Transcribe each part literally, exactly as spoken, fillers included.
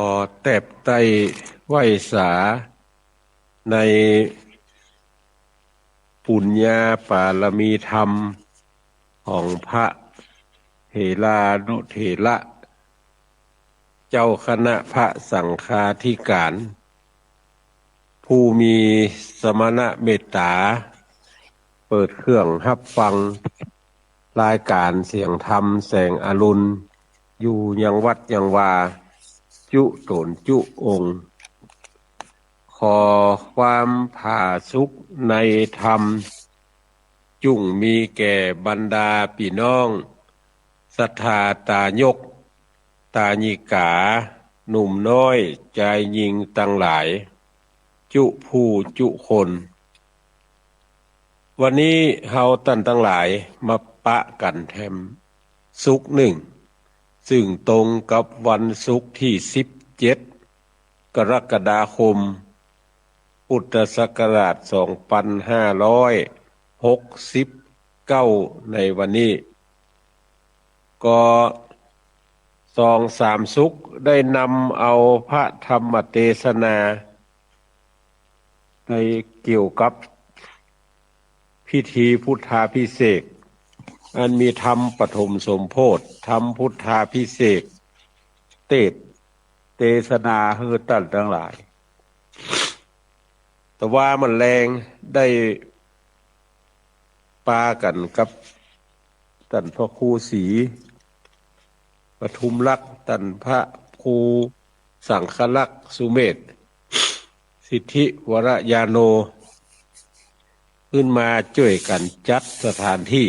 ขอแตบไต้ไหว้สาในปุญญาปารมีธรรมของพระเถรานุเถระ เจ้าคณะพระสังฆาธิการ ผู้มีสมณเมตต๋า เปิดเครื่องฮับฟังรายก๋านเสียงธรรมแสงอรุณ อยู่ยังวัดยังวา จุ๊ต๋นจุ๊องค์ ขอความผาสุกในธรรม จุ่งมีแก่บรรดาปี้น้อง ศรัทธาตายก ตายิกา หนุ่มน้อย จายญิงตังหลาย จุผู้จุคน วันนี้เฮาต้านตังหลายมาปะกั๋นแถมศุกร์นึ่ง ซึ่งตรงกับวันศุกร์ตี้สิบเจ็ด กรกฎาคม พุทธศักราชสองปันห้าร้อยหกสิบเก้า ในวันนี้ ก็สองสามศุกร์ได้นำเอาพระธรรมเตสนา ในเกี่ยวกับพิธีพุทธาภิเษก อันมีธรรมปฐมสมโพธิ ธรรมพุทธาภิเษก เตสน์เตสนาหื้อต้านตังหลาย แต่ว่ามันแลงได้ปากั๋นกับต้านพระครูศรีปทุมรักษ์ ต้านพระครูสังฆรักษ์สุเมธ สิทธิวรญาโณ ขึ้นมาจ้วยกั๋นจัดสถานตี้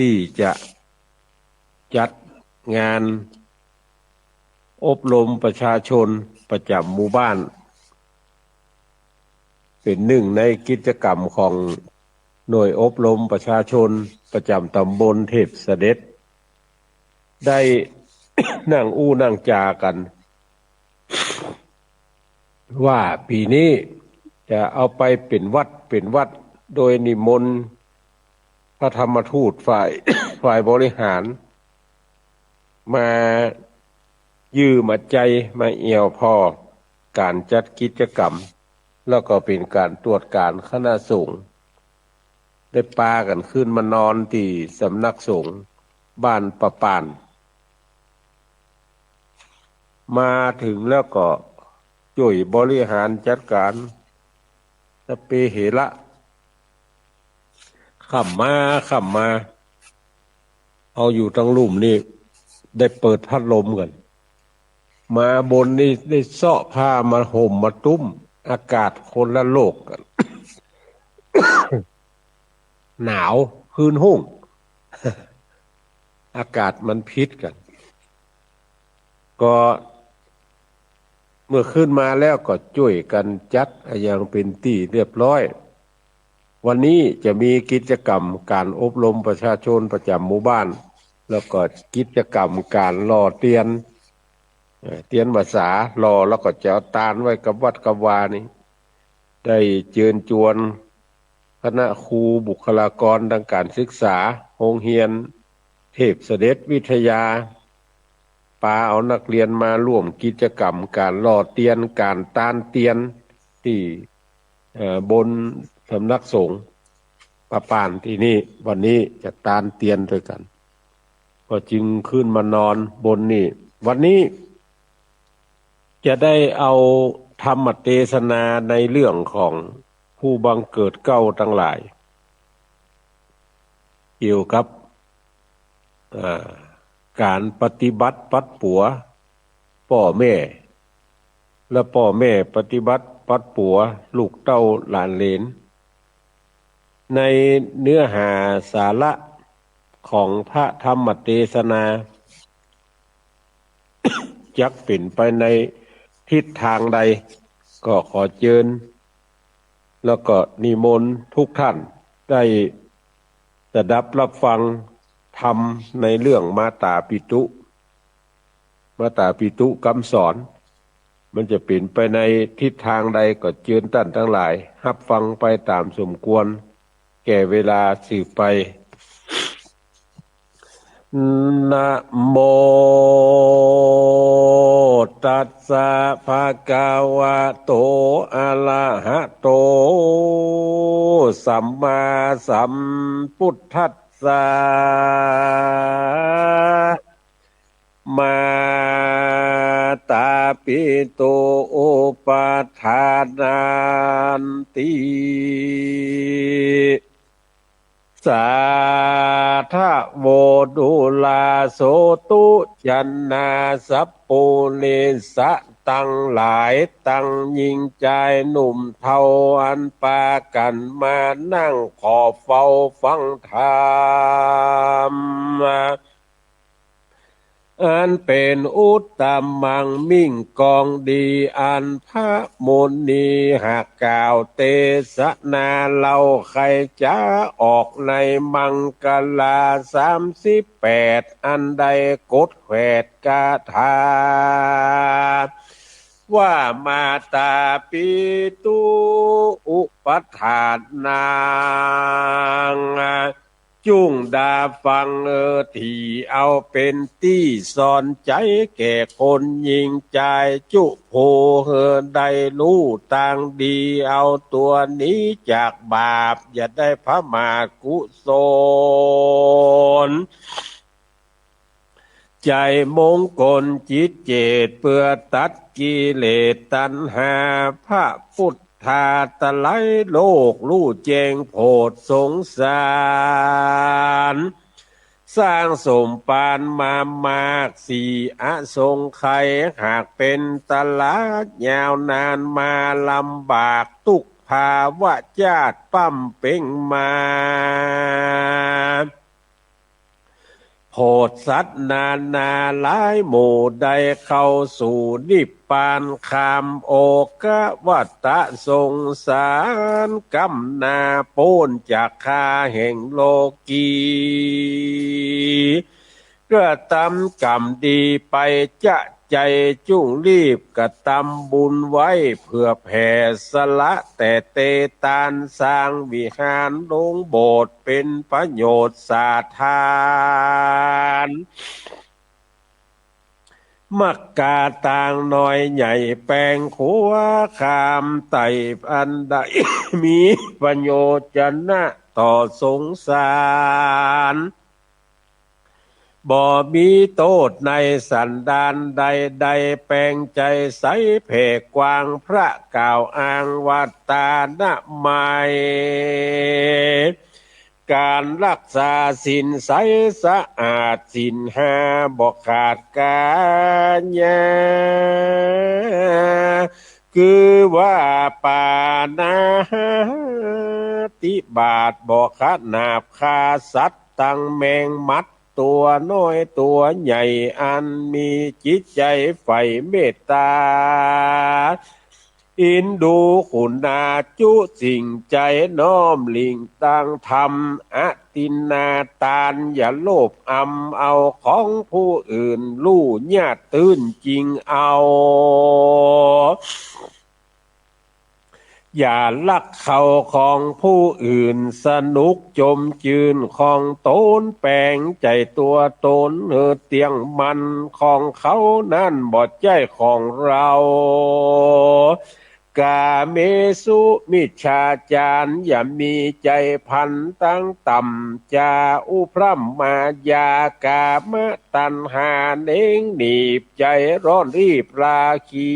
ตี้จะจัดงานอบรมประชาชนประจ๋ำหมู่บ้าน เป๋นนึ่งในกิจกรรมของหน่วยอบรมประชาชนประจ๋ำต๋ำบลเทพเสด็จ ได้นั่งอู้นั่งจ๋ากั๋น ว่าปี๋นี้จะเอาไปเป๋นวัดเป๋นวัด โดยนิมนต์พระธรรมทูตฝ่าย ฝ่ายบริหาร มาเยี่ยมมาใจ๊มาแอ่วผ่อก๋านจัดกิจกรรม แล้วก็เป๋นก๋านตรวจก๋านคณะสงฆ์ ได้ปากั๋นขึ้นมานอนตี้สำนักสงฆ์บ้านป่าป่าน มาเถิงแล้วก็จ้วยบริหารจัดก๋านสัพเพเหระ ค่ำมาค่ำมา เฮาอยู่ตังลุ่มนี่ได้เปิดพัดลมกั๋น มาบนนี่ได้เซาะผ้ามาห่มมาตุ้ม อากาศคนละโลกกั๋น หนาวคืนฮุ่ง อากาศมันผิดกั๋น ก็เมื่อขึ้นมาแล้วก็จ้วยกั๋นจัดอะหยังเป๋นตี้เรียบร้อย วันนี้จะมีกิจกรรมก๋านอบรมประชาชนประจ๋ำหมู่บ้าน แล้วก็กิจกรรมก๋านหล่อเตียน เอ่อ เตียนพรรษาหล่อแล้วก็จะเอาตานไว้กับวัดกับวานี่ ได้เจิญจวนคณะครูบุคลากรตางก๋านศึกษาโฮงเฮียนเทพเสด็จวิทยา ปาเอานักเรียนมาร่วมกิจกรรมก๋านหล่อเตียน ก๋านตานเตียนตี้ เอ่อ บนสำนักสงฆ์ป่าป่านตี้นี่ วันนี้จะตานเตียนตวยกั๋น ก็จึงขึ้นมานอนบนนี่ วันนี้จะได้เอาธรรมเตสนาในเรื่องของผู้บังเกิดเกล้าตังหลาย เกี่ยวกับ อ่า ก๋านปฏิบัติปัดปั๋วป้อแม่ และป้อแม่ปฏิบัติปัดปั๋วลูกเต้าหลานเหลน ในเนื้อหาสาระของพระธรรมเตสนา จักเป๋นไปในทิศตางใด ก็ขอเจิญ แล้วก็นิมนต์ทุกท่านได้สดับรับฟังธรรมในเรื่องมาตาปิตุ มาตาปิตุกำสอน มันจะเป๋นไปในทิศตางใดก็เจิญต้านตังหลายฮับฟังไปต๋ามสมควรแก่เวลาสืบไป นะโม ตัสสะ ภะคะวะโต อะระหะโต สัมมาสัมพุทธัสสะ มาตาปิตุ อุปัฏฐานันติ สาธะโว ดูราโสตุ จะนา สัปปุริสะตังหลาย ตังญิงจายหนุ่มเฒ่า อันปากั๋นมานั่งขอเฝ้าฟังธรรม อันเป๋นอุตตมัง มิ่งกองดี อันพระมุนีหากกล่าวเตสนา เฮาใค่จะออกในมังคลาสามสิบแปด อันได้กดแขวดคาถา ว่า มาตาปิตุ อุปัฏฐานัง จุ่งดาฟังเออ ถี่เอาเป๋นตี้สอนใจ๋แก่คนญิงจายจุผู้ หื้อได้ฮู้ตางดี เอาตั๋วหนีจากบาป อย่าได้ผมาทกุศล ใจ๋มงคลจิตเจต เปื้อตัดกิเลสตัณหา พระพุทธาตะไลโลก ฮู้แจ้งโผดสงสาร สร้างสมปานมามาก สี่อสงไขย หากเป๋นตลาดยาวนานมา ลำบากตุ๊กภาวะจาติป้ำเป๊งมา โผดสัตว์นานาหลายหมู่ ได้เข้าสู่นิพพาน ข้ามโอฆะวัฏฏะสงสาร ก้ำหน้าป๊นจากข้าแห่งโลกี กระตำกรรมดีไปจะใจ๋ จุ่งรีบกระตำบุญไว้ เปื้อแผ่สละแต๊เตตาน สร้างวิหารโลงโบสถ์ เป๋นประโยชน์สาธาร มักกาตางน้อยใหญ่ แป๋งขัวข้ามไต่ อันได้มีประโยชน์จะนะต่อสงสาร บ่มีโต้ษในสันดานใดๆ แป๋งใจ๋ใสแผ่กว้าง พระกล่าวอ้างว่า ตานะไมย ก๋านฮักษาศีลใสสะอาด ศีลห้าบ่ขาดก๋ายา คือว่าปาณาติบาต บ่ขนาบฆ่าสัตว์ ตังแมงมัดตั๋วน้อยตั๋วใหญ่ อันมีจิตใจ๋ใฝ่เมตตา อินดูขุณาจุสิ่ง ใจ๋น้อมหลิ่งตางธรรม อทินนาตาน อย่าโลภอำเอาของผู้อื่น ลู่ญาติตื้นจิ่งเอา อย่าลักเข้าของผู้อื่น สนุกจมจื้นของตน แป๋งใจ๋ตั๋วตนหื้อเตี้ยงมั่น ของเขานั้นบ่ใจ้ของเฮา กาเมสุมิจฉาจาร อย่ามีใจ๋ผันตางต่ำ จาอุพร่ำมายา กามตัณหาเน้งหนีบ ใจ๋ร้อนรีบราคี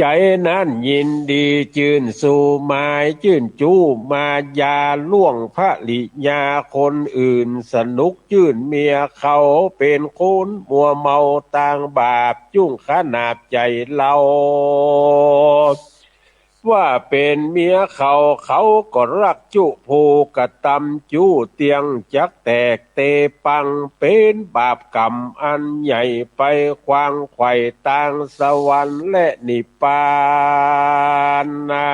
ใจ๋นั้นยินดีจื้นสู่หมาย จื้นจู้มายา ล่วงภริยาคนอื่น สนุกจื้นเมียเขา เป๋นคนมัวเมาตางบาป จุ่งขนาบใจ๋เฮา ว่าเป๋นเมียเขา เขาก็ฮักจุผู้กระตำ จุเตี้ยงจักแตกเตปัง เป๋นบาปกรรมอันใหญ่ ไปขวางไขว่ตางสวรรค์และนิพพานนา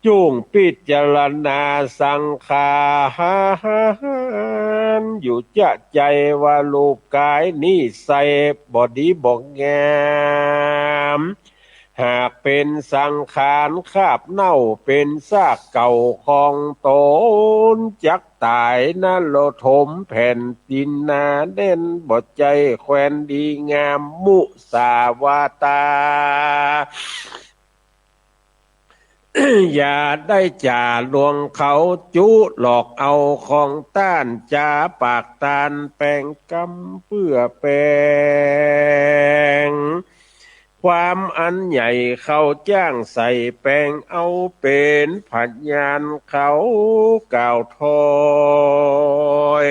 จุ่งพิจารณาสังขารอยู่จะใจ๋ ว่ารูปก๋ายนี้ใส่บ่ดีบ่งาม หากเป๋นสังขารคราบเน่า เป๋นซากเก่าของต๋น จักต๋ายนรกถมแผ่นดินนาแน่น บ่ใจ้แควนดีงาม มุสาวาตา อย่าได้จ๋าลวงเขา จุหลอกเอาของต้าน จ๋าปากตานแป๋งกำเปื้อแป๋ง ความอันใหญ่เขาจ้างใส่แป๋งเอา เป๋นพยานเขากล่าวถ้อย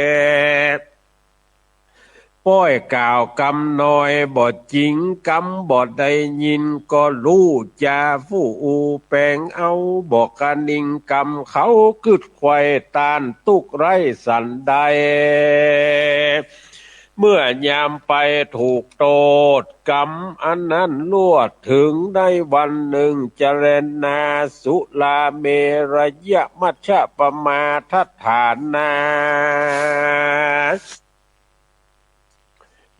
ป้อยกล่าวกำน้อยบ่จริง กำบ่ได้ยินก็ฮู้จ๋า ฟู่อู้แป๋งเอา บ่กระนิงกำเขา กึ๊ดไขว่ต้านตุ๊กข์ไร้สันใด เมื่อยามไปถูกโต้ษ กำอันนั้นลวด เถิงได้วันนึ่ง จรณาสุราเมรยมัชฌปมาทัฏฐานา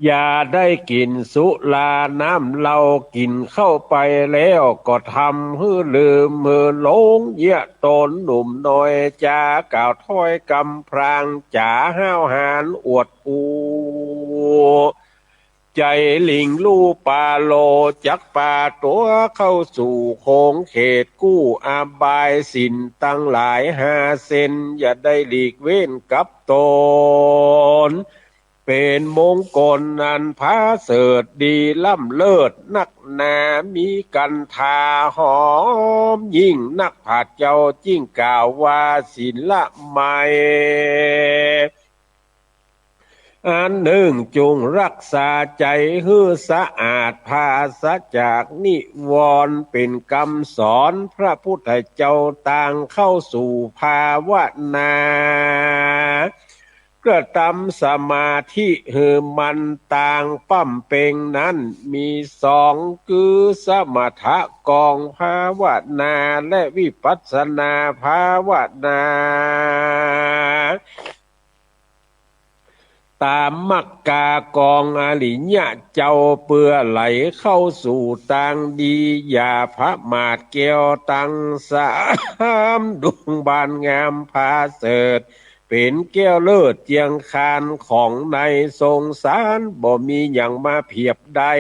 อย่าได้กิ๋นสุราน้ำเหล้า กิ๋นเข้าไปแล้วก็ทำหื้อลืมหื้อหลง เยียะต๋นหนุ่มน้อย จ๋ากล่าวถ้อยกำพราง จ๋าห้าวหาญอวดอู้ ใจ๋หลิ่งลู่ปาโล จักปาตั๋วเข้าสู่ขงเขตกู้อบาย ศีลตังหลายห้าเส้น อย่าได้หลีกเว้นกับต๋น เป๋นมงคลอันผาเสริฐดีล้ำเลิศนักหนา มีกันธาหอมยิ่งนัก พระเจ้าจึ่งกล่าวว่าศีลมัย อันนึ่ง จงรักษาใจ๋หื้อสะอาด ปราศจากนิวรณ์ เป๋นกำสอนพระพุทธเจ้า ตางเข้าสู่ภาวนา กระตำสมาธิหื้อมั่น ตางป้ำเป็งนั้นมีสอง คือสมถะกองภาวนา และวิปัสสนาภาวนา ต๋ามมัคคากองอริยะเจ้า เปื้อไหลเข้าสู่ตางดี อย่าประมาทแก้วตังสามดวงบานงามผาเสริฐ เป๋นแก้วเลิศเจียงคานของในสงสาร บ่มีหยังมาเปียบได้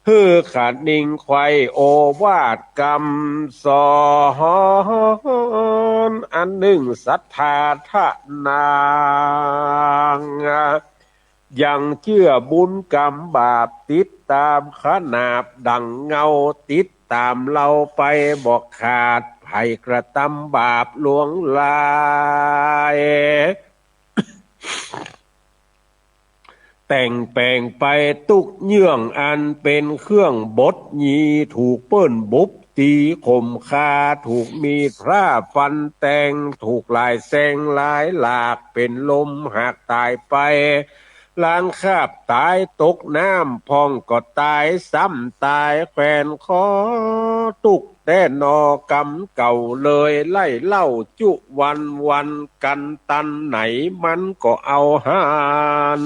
หื้อขะนิงไขว่โอวาทกำสอน อันนึ่ง สัตถาทะนัง ยังเจื้อบุญกำบาป ติดต๋ามขนาบดั่งเงา ติดต๋ามเฮาไปบ่ขาด ใผกระตำบาปหลวงหลาย แต่งแป๋งไปตุ๊กเยื่อง อันเป๋นเครื่องบดหยี ถูกเปิ้นบุบตีข่มฆ่า ถูกมีดพร้าฟันแตง ถูกหลายแซงหลายหลาก เป๋นลมหากต๋ายไป ลางคาบต๋ายตกน้ำพ่องก็ต๋าย ซ้ำต๋ายแขวนคอ ตุ๊กแต๊หนอกำเก่าเลย ไล่เล่าจุวันวัน กั๋นตันไหนมันก็เอาหั้น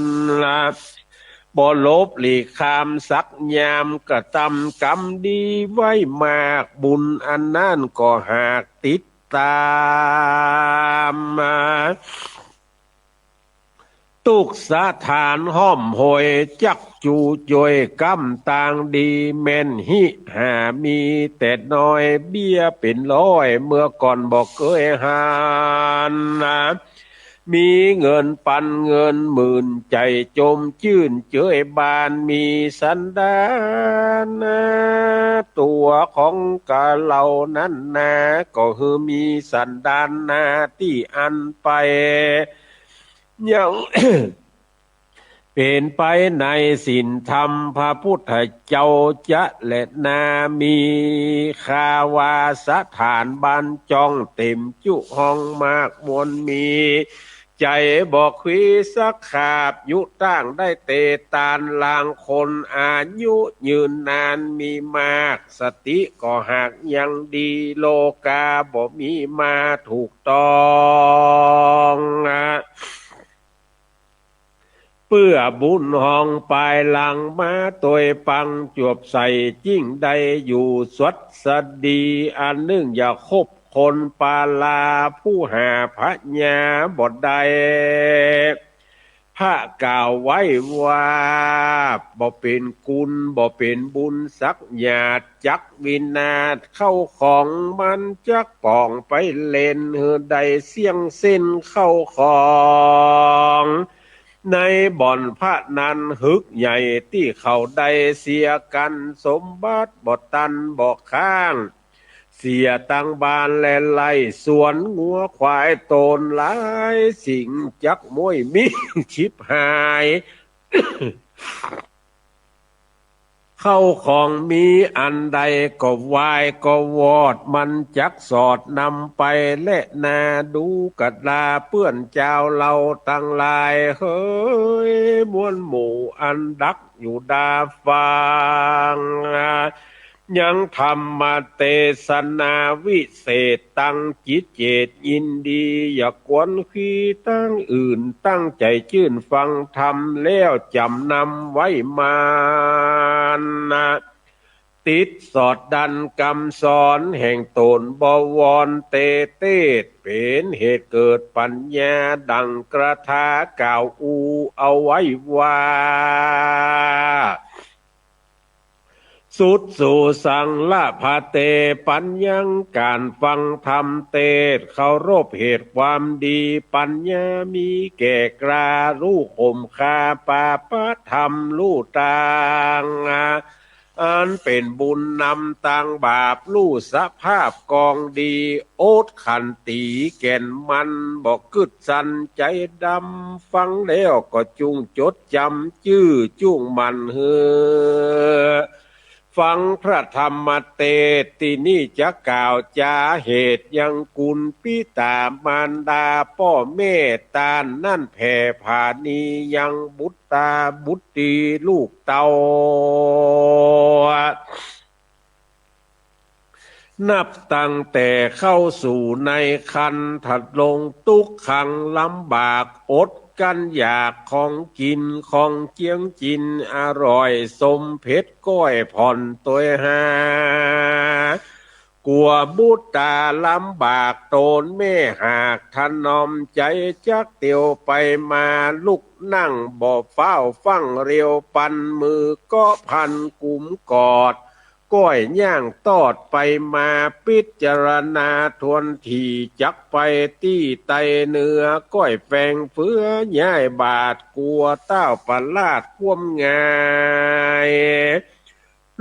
บ่หลบหลีกข้ามสักยาม กระตำกำดีไว้มาก บุญอันนั้นก็หากติดต๋ามมา ตุ๊กสถานห้อมโหย จักจูจ่วยกำตางดี แม่นหิหามีแต่น้อย เบี้ยเป๋นร้อย เมื่อก่อนบ่เกยหัน มีเงินปันเงินหมื่น ใจ๋จมจื้นเจยบาน มีสันดานนะ ตั๋วของกะเฮานั้นนา ก็คือมีสันดานนาตี้อันไป ยัง เป๋นไปในศีลธรรมพระพุทธเจ้าจะแลนา มีคาวาสถานบ้านจ้อง เต๋มจุห้องมากมวลมี ใจ๋บ่ขวีสักขาบ อยู่ตั้งได้เตตาน ลางคนอายุยืนนานมีมาก สติก็หากยังดี โรคาบ่มีมาถูกต้อง เปื้อบุญฮองปายหลังมาตวยปัง จวบใส่จึ่งได้อยู่สวัสดี อันนึ่งอย่าคบคนปาลา ผู้หาพญาบ่ได้ พระกล่าวไว้ว่า บ่เป๋นกุณ บ่เป๋นบุญสักหยาด จักวินาศเข้าของ มันจักป่องไปเล่น หื้อได้เสี้ยงเส้นเข้าของ ในบ่อนพนันหึกใหญ่ ตี้เขาได้เสียกั๋น สมบัติบ่ตันบ่ค้าง เสียตังบ้านและไร่สวน งัวควายโตนหลายสิ่ง จักม้วยมิ่งฉิบหาย เข้าของมีอันใดก็วายก็วอด มันจักสอดนำไปแลนา ดูกะดาเปื้อนจาวเฮาตังหลาย เหยมวลหมู่อันดักอยู่ดาฟัง ยังธรรมเตสนาวิเศษ ตังจิตเจตยินดี อย่ากวนคีตังอื่น ตั้งใจ๋จื้นฟังธรรม แล้วจ๋ำนำไว้มานนะ ติดสอดดันกำสอนแห่งต๋น บวรเตเตศ เป๋นเหตุเกิดปัญญา ดั่งกถากล่าวอู้เอาไว้ว่า สุดสูสังละพะเต ปัญญัง ก๋านฟังธรรมเตศน์ เคารพเหตุความดี ปัญญามีแก่กล้า ฮู้ข่มฆ่าปาปะธรรม ฮู้ตาง อันเป๋นบุญนำตางบาป ฮู้สภาพกองดี อดขันตีแก่นมั่น บ่กึ๊ดสั่นใจ๋ดำ ฟังแล้วก็จุ่งจดจ๋ำจื้อ จุ่งหมั่นหื้อฟังพระธรรมเตศน์ ตี้นี่จะกล่าวจาเหตุยังกุณปิต๋ามารดาป้อแม่ ต้านนั้นแผ่ผาณียังบุตต๋าบุตรีลูกเต้า นับตั้งแต่เข้าสู่ในครรภ์ ถ้าลงตุ๊กขังลำบาก อดกั้นอยากของกิ๋น ของเจียงจิ๋นอร่อย ส้มเผ็ดก้อยผ่อนตวยหา กั๋วบุตต๋าลำบาก ต๋นแม่หากถนอมใจ๋ จักเตียวไปมา ลุกนั่งบ่ฟ้าว ฟั่งเรียวปัน มือเกาะพันกุมกอด ก้อยย่างตอดไปมา ปิจารณาทวนถี่ จักไปตี้ใต้เหนือ ก้อยแฝงเฟือย้ายบาท กั๋วต้าวประลาดความง่าย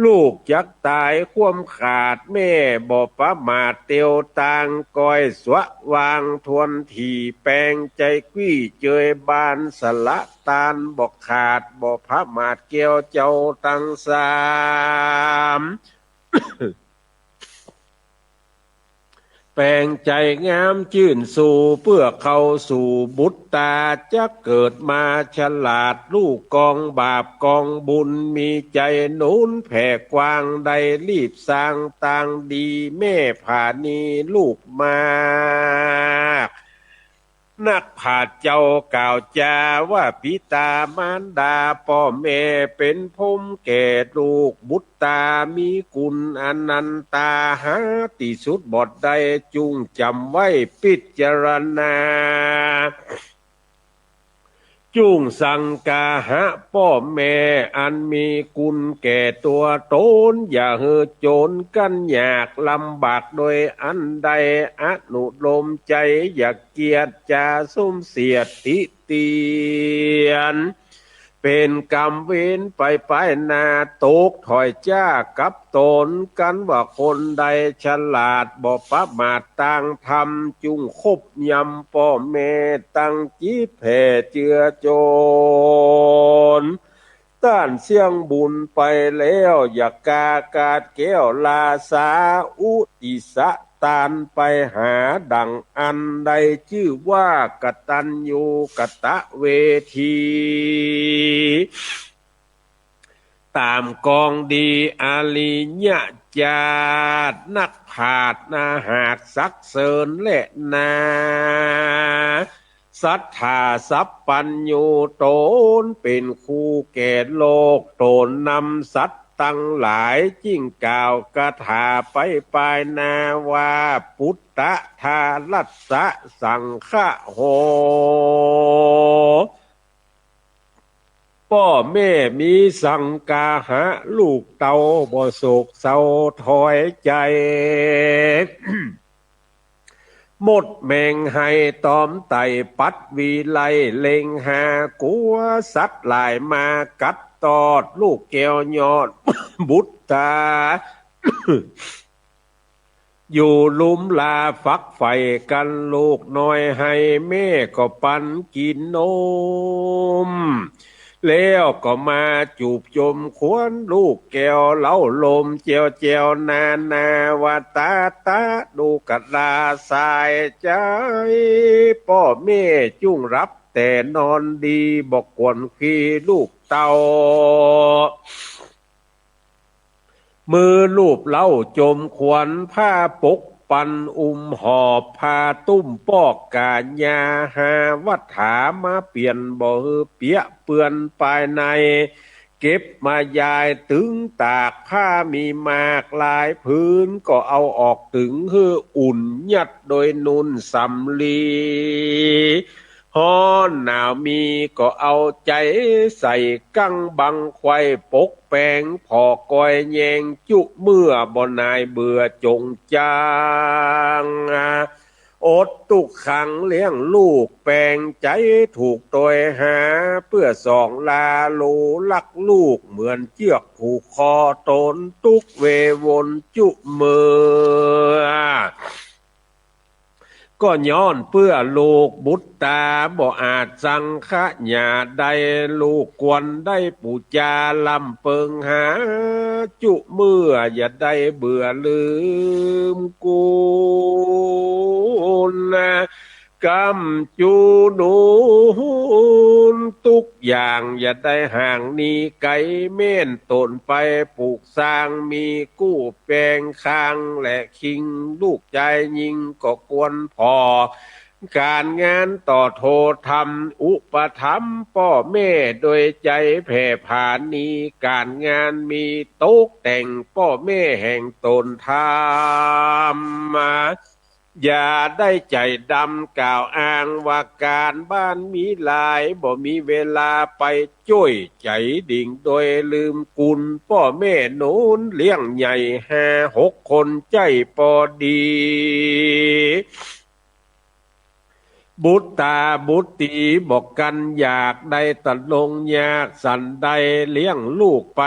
ลูกจักต๋ายความขาด แม่บ่ประมาทเตียวตาง ก้อยสะหว่างทวนถี่ แปงใจ๋กวี้เจยบาน สละตานบ่ขาด บ่ประมาทแก้วเจ้าตังสาม แปงใจ๋งามจื้นสู่ เปื้อเข้าสู่บุตต๋า จักเกิดมาฉลาด ฮู้กองบาปกองบุญ มีใจ๋หนุนแผ่กว้าง ได้รีบสร้างตางดี แม่ผาณีลูกมาก นักปราชญ์เจ้ากล่าวจาว่า ปิต๋ามารดาป้อแม่เป๋นพรหมแก่ลูก บุตต๋ามีกุณอนันตา หาตี้สุดบ่ได้ จุ่งจ๋ำไว้ปิจารณา จุ่งสังกาหะป้อแม่อันมีกุณแก่ตั๋วต๋น อย่าหื้อจ๋นกั้นอยากลำบากโดยอันใด อนุโลมใจ๋อย่าเกียจจ๋าส้มเสียดติเตียน เป๋นกรรมเวรไปปายหน้า ตกถ้อยจ๊ากับต๋น กันว่าคนใดฉลาดบ่ประมาทตางธรรม จุ่งคบยำป้อแม่ตั้งจิตแผ่เจือจ๋น ต้านเสี้ยงบุญไปแล้ว อย่ากากาดแก้วลาสา อุติสะตานไปหา ดั่งอั้นได้จื้อว่ากตัญญูกตเวที ต๋ามกองดีอริยะจาติ นักปราชญ์นาหากสรรเสริญแลนา สัตถาสัพพัญญู ต๋นเป๋นครูแก่โลก ต๋นนำสัตว์ตังหลาย จึ่งกล่าวคาถาไปปายหน้าว่า ปุตตะทารัสสะสังคะโห ป้อแม่มีสังกาหะ ลูกเต้าบ่โศกเศร้าถอยใจ๋ หมดแหมงไห้ต๋อมไต่ปัดวีไล เล็งหากลัวสัตว์หลายมากัดตอด ลูกแก้วยอดบุตตา อยู่ลุมลาฝักใฝ่กั๋น ลูกน้อยไห้แม่ก็ปั๋นกิ๋นนม แล้วก็มาจูบจมขวัญลูกแก้ว เล้าลมแจ้วแจ้วนานาว่า ตาตาดูกะลาสายใจ๋ ป้อแม่จุ่งหลับแต่นอนดี บ่กวนขี้ลูกเต้า มือลูบเล้าจมขวัญ ผ้าปกปันอุ้มหอบ ผ้าตุ้มปอกก๋ายา หาวัตถามาเปลี่ยน บ่หื้อเปียะเปื้อนปายใน เก็บมายายตึงตาก ผ้ามีมากหลายผืน ก็เอาออกตึงหื้ออุ่น ยัดโดยนุ่นสำลี ฮ้อนหนาวมีก็เอาใจ๋ใส่ กั้งบังไขว่ปกแปง ผ่อกอยแยงจุเมื่อ บ่หน่ายเบื่อจ๋งจัง อดตุ๊กขังเลี้ยงลูก แปงใจ๋ถูกตวยหา เปื้อส่องลาหลูรักลูก เหมือนเจื้อกผูกคอต๋น ตุ๊กเววนจุเมื่อ ก็ย้อนเปื้อลูกบุตตา บ่อาจสังขยาได้ ลูกควรได้ปู๋จา ลำเปิงหาจุเมื่อ อย่าได้เบื่อลืมกุณ กำจูหนุนตุ๊กอย่าง อย่าได้ห่างหนีไก๋ แม่นต๋นไปปลูกสร้าง มีกู้แปงคางและคิง ลูกจายญิงก็ควรผ่อ ก๋านงานต่อโทธรรม อุปถัมภ์ป้อแม่โดยใจ๋แผ่ผานี ก๋านงานมีตกแต่ง ป้อแม่แห่งต๋นทำมา อย่าได้ใจ๋ดำกล่าวอ้างว่าก๋านบ้านมีหลาย บ่มีเวลาไปจ้วยใจ๋ดิ่ง โดยลืมกุณป้อแม่หนุนเลี้ยงใหญ่ ห้าหกคนใจ้ปอดี บุตราบุตรีบ่กั๋นอยาก ได้ตะลงยากสันใด เลี้ยงลูกไป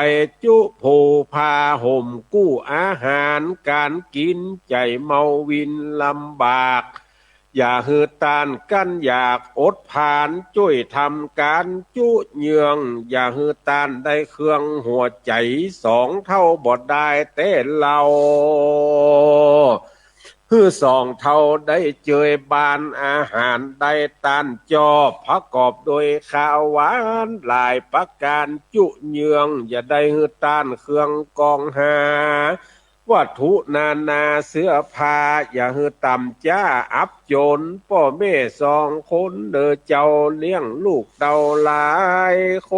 จุผู้ผ้าห่มกู้อาหารก๋านกิ๋น ใจ๋เมาวินลำบาก อย่าหื้อต้านกั้นอยากอดผาน จ้วยทำก๋านจุเยื่อง อย่าหื้อต้านได้เครื่องหัวใจ๋ สองเฒ่าบ่ได้แต๊เล่า หื้อสองเฒ่าได้เจยบาน อาหารได้ต้านจอบ ประกอบโดยคาวหวานหลายประก๋านจุเยื่อง อย่าได้หื้อต้านเครื่องกองหา วัตถุนานาเสื้อผ้า อย่าหื้อต่ำจ๊าอับจ๋น ป้อแม่สองคนเน่อเจ้า เลี้ยงลูกเต้าหลายค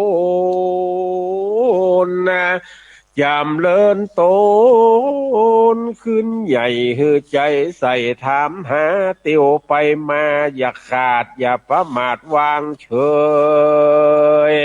นนะ จ๋ำเริญต๋นขึ้นใหญ่ หื้อใจ๋ใส่ถามหา เตียวไปมาอย่าขาด อย่าประมาทวางเฉย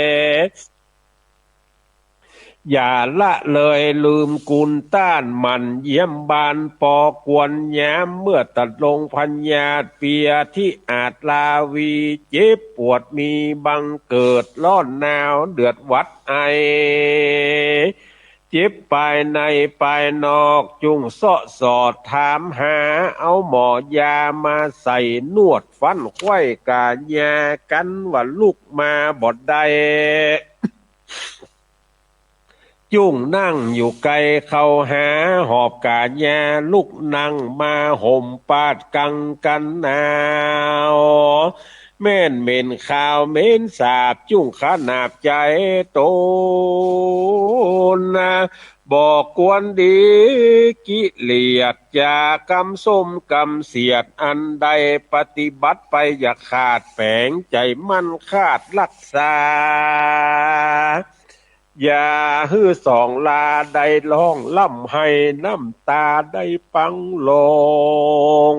อย่าละเลยลืมกุณต้าน หมั่นเยี่ยมบ้านปอควรยาม เมื่อตะลงพยาธิเปียที่อาจลาวี เจ็บปวดมีบังเกิด ร้อนหนาวเดือดหวัดไอ เจ็บปายในปายนอก จุ่งเซาะสอดถามหา เอาหมอยามาใส่นวดฟั่นไขว้ก๋ายา กั๋นว่าลุกมาบ่ได้ จุ่งนั่งอยู่ไกลเข้าหา หอบก๋ายาลุกนั่งมา ห่มปาดกังกั๋นหนาว แม่นเหม็นคาวเหม็นสาบ จุ่งขนาบใจ๋ต๋นนา บ่ควรดี กิเลสจ๋ากำส้มกำเสียด อันใดปฏิบัติไปอย่าขาดแป๋ง ใจ๋มั่นคาดฮักษา อย่าหื้อสองลาได้ฮ้องฮ่ำไห้ น้ำต๋าได้ปังลง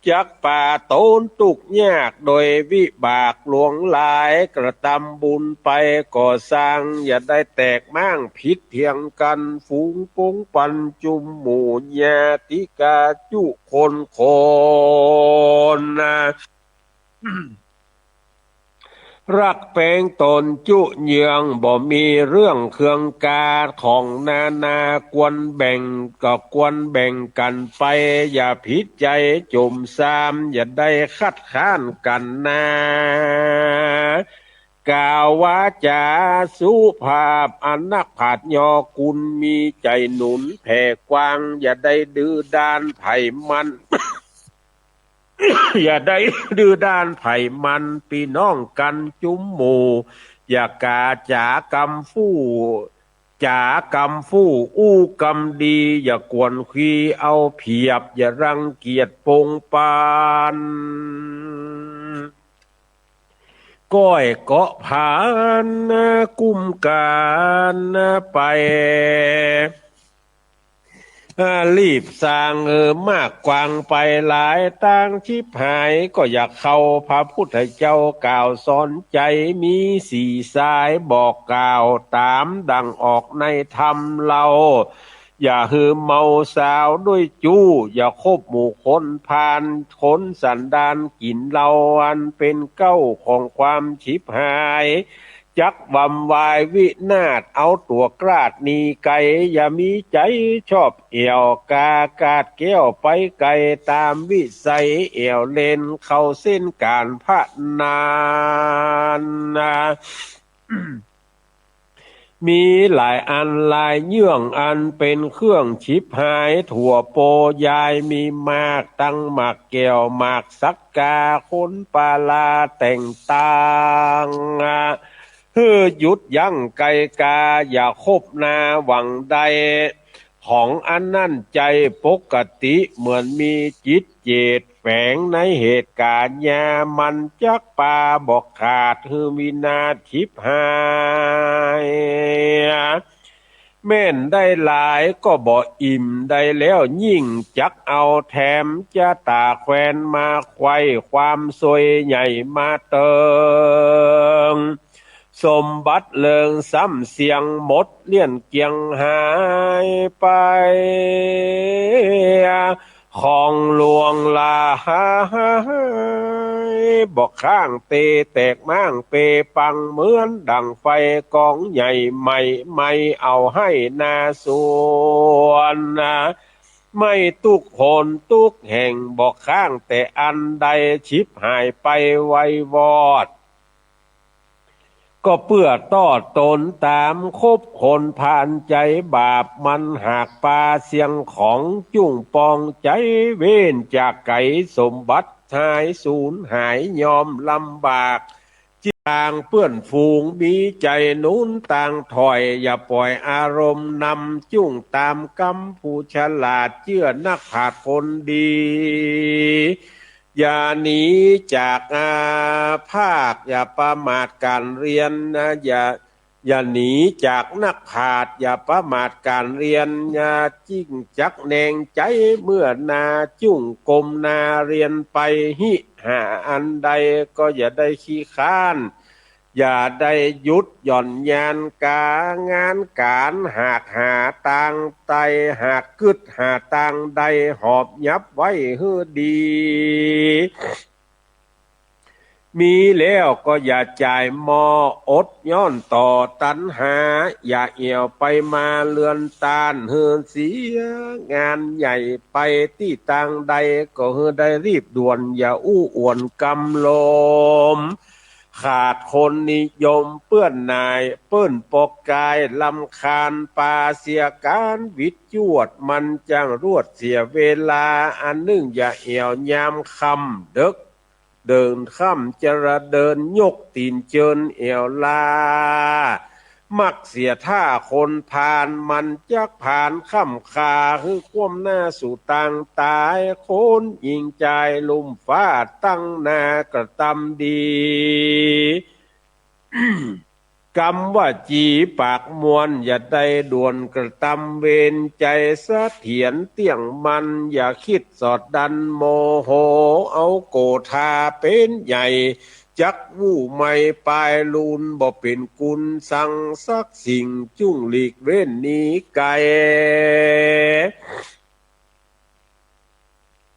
จักปาต๋นตุ๊กข์ยากโดยวิบากหลวงหลาย กระตำบุญไปก่อสร้าง อย่าได้แตกม้างผิดเถียงกั๋น ฝูงปงปันจุมหมู่ ญาติกาจุคนคนนา ฮักแป๋งต๋นจุเยือง บ่มีเรื่องเคืองกา ของนานาควรแบ่ง ก็ควรแบ่งกั๋นไป อย่าผิดใจ๋จุ่มซาม อย่าได้คัดค้านกั๋นนา กล่าววาจ๋าสุภาพ อันนักปราชญ์ยอกุล มีใจ๋หนุนแผ่กว้าง อย่าได้ดื้อด้านใผมัน อย่าได้ดื้อด้านใผมัน ปี้น้องกั๋นจุมหมู่ อย่ากาจ๋ากำฟู่ จ๋ากำฟู่อู้กำดี อย่ากวนขี้เอาเปรียบ อย่ารังเกียจปงปัน ก้อยเกาะผานกุมกั๋นไป รีบสร้างเออมากกว้างไปหลาย ตางฉิบหายก็อย่าเข้า พระพุทธเจ้ากล่าวสอนใจ๋ มีสี่สายบอกกล่าว ต๋ามดั่งออกในธรรมเฮา อย่าหื้อเมาสาวด้วยจู้ อย่าคบหมู่คนพาล คนสันดานกิ๋นเหล้า อันเป๋นเก๊าของความฉิบหาย จักวำวายวินาศ เอาตั๋วกราดหนีไก๋ อย่ามีใจ๋ชอบแอ่ว กากาดแก้วไปไก๋ ต๋ามวิสัยแอ่วเล่น เข้าเส้นก๋านพนันนา มีหลายอันหลายเยื่อง อันเป๋นเครื่องฉิบหาย ถั่วโปยายมีมาก ตังหมากแก้วหมากสักกา คนปาลาแต่งตาง หื้อหยุดยั้งไก๋กา อย่าคบนาหวังได้ ของอันนั้นใจ๋ปกติ เหมือนมีจิตเจตแฝงในเหตุก๋ารณ์ ยามันจักปาบ่ขาด หื้อวินาศฉิบหาย แม่นได้หลายก็บ่อิ่ม ได้แล้วยิ่งจักเอาแถม จะต๋าแควนมาไขว่ ความซวยใหญ่มาเติง สมบัติเลิงซ้ำเสี้ยงหมด เลี่ยนเกี่ยงหายไป ของหลวงหลาย บ่ข้างเตแตกม้างเปปัง เหมือนดั่งไฟก๋องใหญ่ไหม้ ไหม้เอาไฮ่นาสวนนา ไหม้ตุ๊กหนตุ๊กแห่ง บ่ข้างแต่อันใด ฉิบหายไปไววอด ก็เปื้อต้อต๋นต๋าม คบคนพาลใจ๋บาป มันหากปาเสี้ยงของ จุ่งปองใจ๋เว้นจากไก๋ สมบัติหายสูญหาย ยอมลำบาก จิตตางเปื้อนฝูง มีใจ๋หนุนตางถอย อย่าป่อยอารมณ์นำ จุ่งต๋ามกำผู้ฉลาด เจื้อนักปราชญ์คนดี อย่าหนีจาก อ่า ภาค อย่าประมาทก๋านเฮียนนา อย่า อย่าหนีจากนักปราชญ์ อย่าประมาทก๋านเฮียน อย่าจิ่งจักแหนงใจ๋เมื่อนา จุ่งก้มหน้าเฮียนไป หิหาอันใดก็อย่าได้ขี้คร้าน อย่าได้หยุดหย่อนยานก๋านงานก๋าน หากหาตางใด หากกึ๊ดหาตางใด หอบยับไว้หื้อดี มีแล้วก็อย่าจ่ายหม้อ อดย้อนต่อตัณหา อย่าแอ่วไปมาเฮือนต้าน หื้อเสียงานใหญ่ ไปตี้ตางใดก็หื้อได้รีบด่วน อย่าอู้อ่วนกำลม ขาดคนนิยม เปื้อนหน่าย เปิ้นปอกกาย รำคาญปาเสียก๋าน วิดจวดมันจั้งรวดเสียเวลา อันนึ่งอย่าแอ่วยามค่ำเดิ็ก เดินค่ำจะละเดินยกตี๋นเจินแอ่วลา มักเสียท่าคนพาล มันจักผานค่ำคา หื้อคว่ำหน้าสู่ตางต๋าย คนญิงจายลุ่มฟ้าตั้งหน้ากระตำดี กำวาจี๋ปากมวล อย่าได้ด่วนกระตำเวร ใจ๋เสถียรเตี้ยงมั่น อย่าคิดสอดดันโมโห เอาโกธาเป๋นใหญ่ จักอู้ไม่ปายลูน บ่เป๋นกุณสังสักสิ่ง จุ่งหลีกเว้นหนีไก๋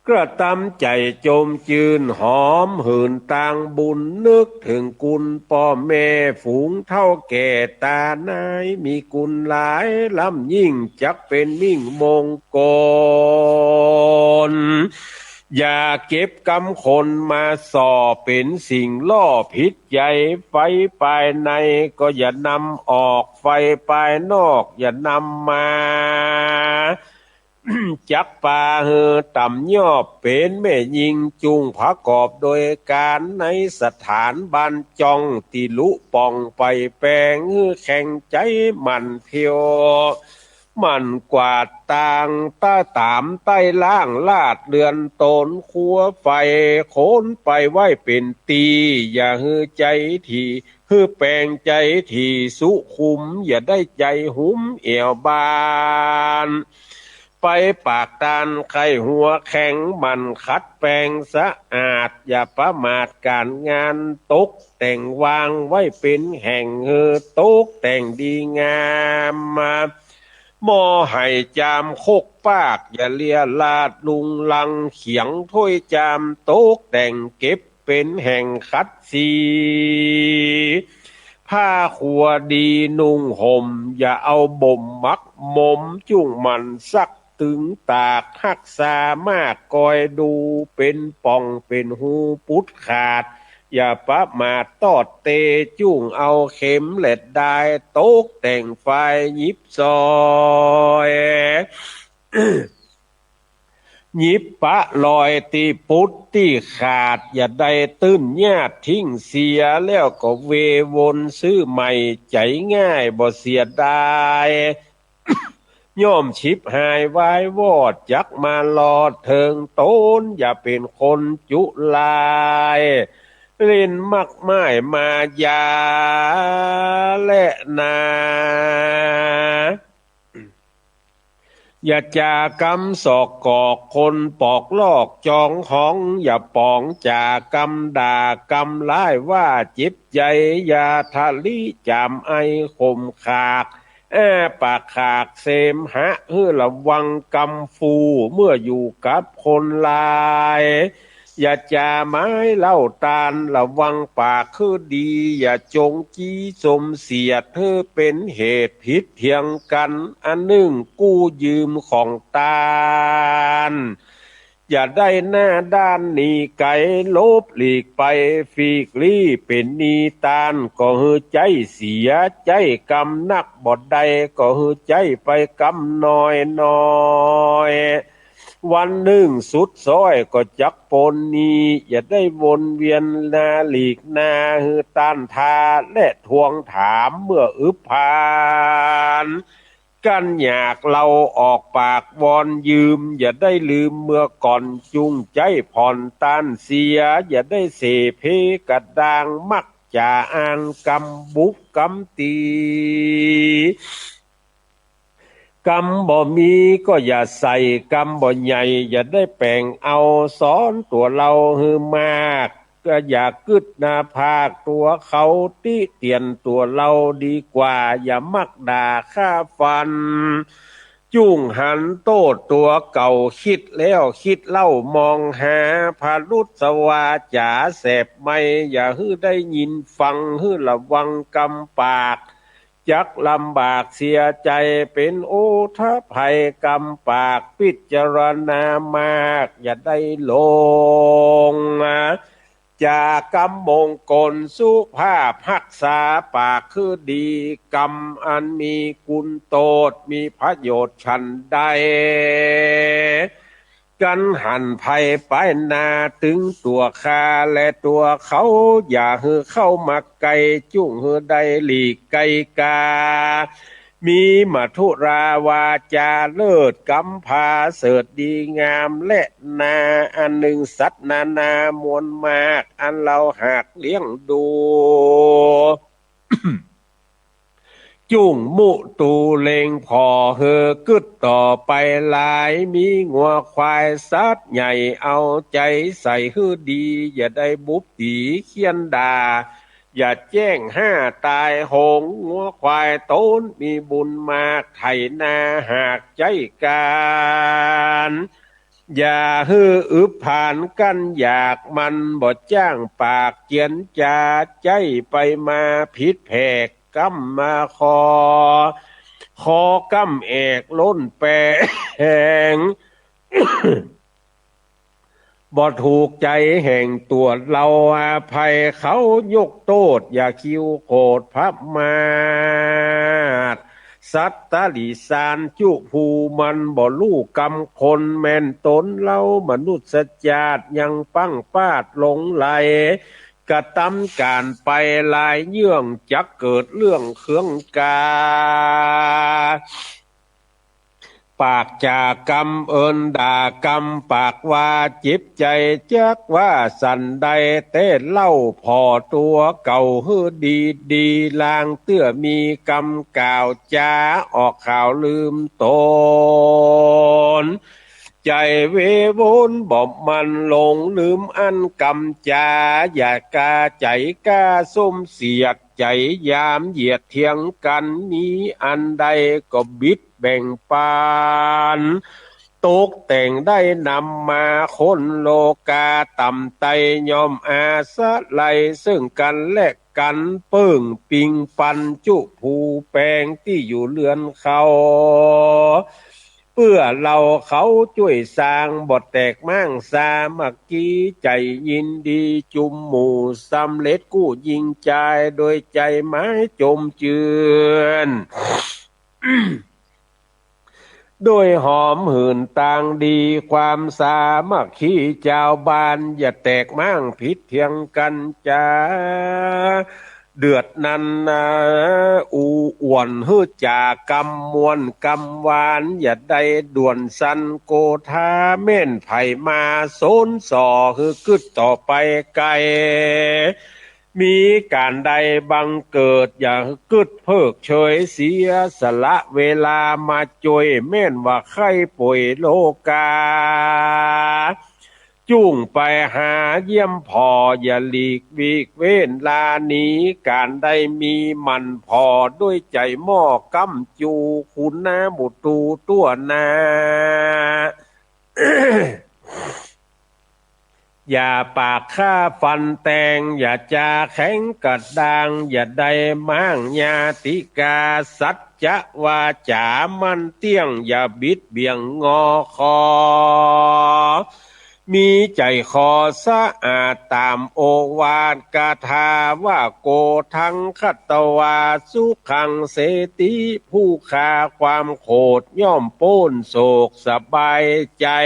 กระตำใจ๋จมจื้นหอมหื่นตางบุญ นึกเถิงกุณป้อแม่ฝูงเฒ่าแก่ต๋านาย มีกุณหลายล้ำยิ่ง จักเป๋นมิ่งมงคล อย่าเก็บกำคนมาส่อ เป๋นสิ่งล่อผิดใจ๋ ไฟปายในก็อย่านำออก ไฟปายนอกอย่านำมา จักปาหื้อต่ำยอบ เป๋นแม่ญิงจุ่งประกอบโดยก๋าน ในสถานบ้านจ่อง ตี้ลุป่องไปแป๋ง หื้อแข็งใจ๋หมั่นเที่ยว หมั่นกวาดตาง ต๋ามใต้ล่างลาดเรือนต๋น ครัวไฟคนไปไว้เป๋นตี้ อย่าหื้อใจ๋ถี่ หื้อแป๋งใจ๋ถี่สุขุม อย่าได้ใจ๋หุมแอ่วบ้าน ไปปากตานใค่หัวแข็ง หมั่นขัดแป๋งสะอาด อย่าประมาทก๋านงาน ตกแต่งวางไว้เป๋นแห่ง หื้อตกแต่งดีงามมา หม้อไหจามคกปาก อย่าเลียราดลุงลัง เขียงถ้วยจามตกแต่ง เก็บเป๋นแห่งขัดสี ผ้าครัวดีนุ่งห่ม อย่าเอาบ่มหมักหมม จุ่งหมั่นซักตึงตาก ฮักษามากกอยดู เป๋นป่องเป๋นฮูปุดขาด อย่าประมาทตอดเต จุ่งเอาเข็มแหลดดาย ตกแต่งฝ่ายหยิบซอย หยิบปะลอยตี้ปุดตี้ขาด อย่าได้ตื้นญาติทิ้งเสีย แล้วก็เววนซื้อใหม่ ใจ๋ง่ายบ่เสียดาย ย่อมฉิบหายวายวอด จักมารอดเถิงต๋น อย่าเป๋นคนจุลาย เล่นมากม่ายมายาแลนา อย่าจ๋ากำสอกกอก คนปอกลอกจองหอง อย่าป๋องจ๋ากำด่ากำร้ายว่าเจ็บใจ๋ อย่าทะลิจ๋ามไอขมขาก อ้าปากขากเสมหะ หื้อระวังกำฟู่ เมื่ออยู่กับคนหลาย อย่าจ๋าไม้เล่าตาน ระวังปากหื้อดี อย่าจงจี้สมเสียด หื้อเป๋นเหตุผิดเถียงกั๋น อันนึ่งกู้ยืมของตาน อย่าได้หน้าด้านหนีไก๋ หลบหลีกไป ฟีกลี้เป๋นหนี้ตาน ก็หื้อใจ๊เสีย ใจ๊กำนักบ่ได้ ก็หื้อใจ๊ไปกำน้อยน้อย วันนึ่งสุดซ้อยก็จักป๊นหนี้ อย่าได้วนเวียนนาหลีกนา หื้อต้านทาและทวงถาม เมื่ออึบพาน กั้นอยากเฮาออกปากวอนยืม อย่าได้ลืมเมื่อก่อน จุ่งใจ๊ผ่อนต้านเสีย อย่าได้เสเพกระด้าง มักจ๋าอ้างกำบุกกำตี๋ กำบ่มีก็อย่าใส่ กำบ่ใหญ่อย่าได้แป๋งเอา สอนตั๋วเฮาหื้อมาก ก็อย่ากึ๊ดหน้าผากตั๋วเขา ติเตียนตั๋วเฮาดีกว่า อย่ามักด่าฆ่าฟัน จุ่งหันโต้ษตั๋วเก่า คิดแล้วคิดเล่ามองหา ผะลุสวาจ๋าแสบไหม้ อย่าหื้อได้ยินฟัง หื้อระวังกำปาก จักลำบากเสียใจ๋ เป๋นอุทภัยกำปาก พิจารณามากอย่าได้หลง จ๋ากำมงคลสุภาพ ฮักษาปากหื้อดี กำอันมีกุณโตษ มีประโยชน์ฉันใด กั๋นหันภัยป้ายหน้าตึงตั๋วข้าและตั๋วเขา อย่าหื้อเข้ามาใก้ จุ่งหื้อได้หลีกไก๋กา มีมธุราวาจ๋าเลิศ กำผาเสริฐดีงาม และนาอันนึ่งสัตว์นานามวลมาก อันเฮาหากเลี้ยงดู จุ่งมุตูเล็งผ่อหื้อกึ๊ดต่อไปหลาย มีงัวควายสัตว์ใหญ่เอาใจ๋ใส่หื้อดี อย่าได้บุบตี๋เคียนด่า อย่าแจ้งห้าต๋ายโหง งัวควายต๋นมีบุญมาก ไถนาหากใจ๊ก๋าน อย่าหื้ออึบผานกั้นอยาก มันบ่จ้างปากเจียนจ๋า ใจ๊ไปมาผิดแผก ก้ำมาคอ คอก้ำแอกล้นแปง บ่ถูกใจ๋แห่งตั๋วเฮา อภัยเขายกโต้ษ อย่าคิวโขดพระมาท สัตว์ตะหลิสารจุผู้มันบ่ฮู้กำคน แม่นต๋นเฮามนุษย์จาติยังปังปาดหลงไหล กระตำก๋านไปหลายเยื่อง จักเกิดเรื่องเคืองกา ปากจ๋ากำเอิญด่ากำปากว่าเจ็บใจ๋ จักว่าสันใดแต๊เล่า ผ่อตั๋วเก่าหื้อดีดี ลางเตื้อมีกำกล่าวจ๋า ออกข่าวลืมต๋น ใจ๋เววนบ่มันหลงลืมอั้นกำจ๋า อย่ากาใจ๋กล้าส้มเสียด ใจ๋ยามเหยียดเถียงกั๋น มีอันใดก็บิดแบ่งปัน ตกแต่งได้นำมา คนโลกาต่ำไต้ย่อมอาศัยเซิ่งกั๋นและกั๋น เปิ้งปิงปันจุผู้แปง ตี้อยู่เฮือนเขา เปื้อเฮาเขาจ้วยสร้าง บ่แตกม้างสามัคคี ใจ๋ยินดีจุมหมู่ สำเร็จกู้ยิ่งจาย โดยใจ๋ไม้จมจื้น โดยหอมหื่นตางดี ความสามัคคีจาวบ้าน อย่าแตกม้างผิดเถียงกั๋นจ๋า เดือดนั้นนา อู้อ่วนหื้อจ๋ากำม่วนกำหวาน อย่าได้ด่วนสั่นโกธา แม่นใผมาสนส่อหื้อกึ๊ดต่อไปไก๋ มีก๋านใดบังเกิด อย่าหื้อกึ๊ดเพิกเฉย เสียสละเวลามาจ้วย แม่นว่าใค่ป่วยโลกา จุ่งไปหาเยี่ยมผ่อ อย่าหลีกวีกเว้นลาหนี ก๋านใดมีหมั่นผ่อ ด้วยใจ๋หม้อก้ำจู คุณนาบุตรูตั้วหน้า อย่าปากฆ่าฟันแตง อย่าจ๋าแข็งกระด้าง อย่าได้ม้างญาติกา สัจจะวาจ๋ามั่นเตี้ยง อย่าบิดเบี่ยงงอคอ มีใจ๋คอสะอาดต๋ามโอวาทกาถาว่า โกธัง คัตวา สุขัง เสติ ผู้ฆ่าความโขดย่อมป๊นโศกสบายใจ๋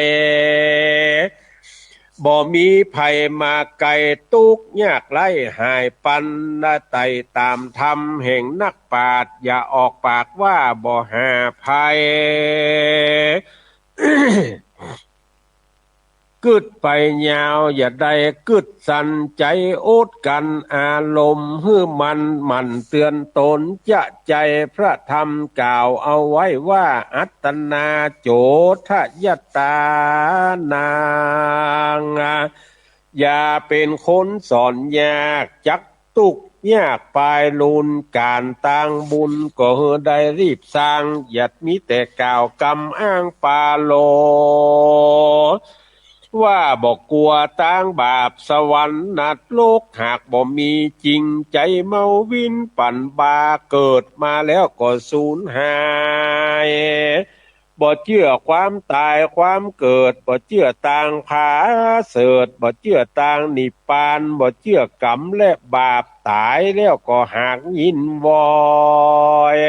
บ่มีภัยมาไก๋ ตุ๊กข์ยากไร้หายปัน ละไต่ต๋ามธรรมแห่งนักปราชญ์ อย่าออกปากว่าบ่หาภัย กึ๊ดไปยาว อย่าได้กึ๊ดสั้น ใจ๋อดกั้นอารมณ์หื้อมั่น หมั่นเตื๋อนต๋นจะใจ๋ พระธรรมกล่าวเอาไว้ว่า อัตตนา โจทยัตตานัง อย่าเป๋นคนสอนยาก จักตุ๊กข์ยากปายลูน ก๋านตางบุญก็หื้อได้รีบสร้าง อย่ามีแต่กล่าวกำอ้างปาโล ว่าบ่กั๋วตางบาปสวรรค์นรก หากบ่มีจริง ใจ๋เมาวินปั่นบา เกิดมาแล้วก็สูญหาย บ่เจื้อความต๋ายความเกิด บ่เจื้อตางผาเสริฐ บ่เจื้อตางนิพพาน บ่เจื้อกรรมและบาป ต๋ายแล้วก็หากยินวอย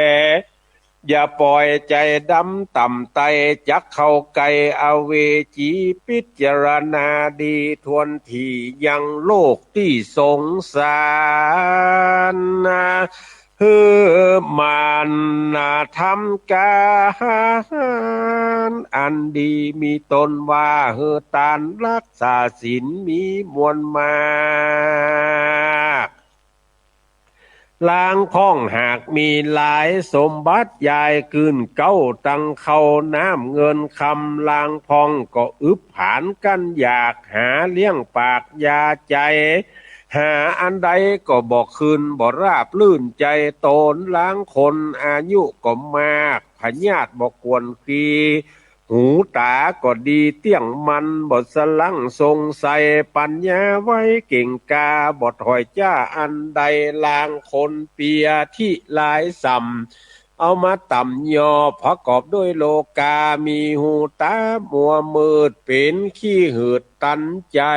อย่าป่อยใจ๋ดำต่ำไต้ จักเข้าใก้อเวจี ปิจารณาดีถ้วนถี่ ยังโลกตี้สงสาร หื้อหมั่นทำก๋านอันดี มีต้นว่าหื้อตาน ฮักษาศีลมีมวลมาก ลางพ่องหากมีหลาย สมบัติยายกื้นเก๊า ตังข้าวน้ำเงินคำ ลางพ่องก็อึดผานกั้นอยาก หาเลี้ยงปากยาใจ๋ หาอันใดก็บ่คืน บ่ราบรื่นใจ๋ต๋น ลางคนอายุก็มาก พยาธิบ่กวนคี หูต๋าก็ดีเตี้ยงมั่น บ่สะลั้งสงสัย ปัญญาไวเก่งกล้า บ่ถอยจ้าอันใด ลางคนเปียธิหลายส่ำ เอามาต่ำยอ ประกอบด้วยโลกา มีหูต๋ามัวมืด เป๋นขี้หืดตันใจ๋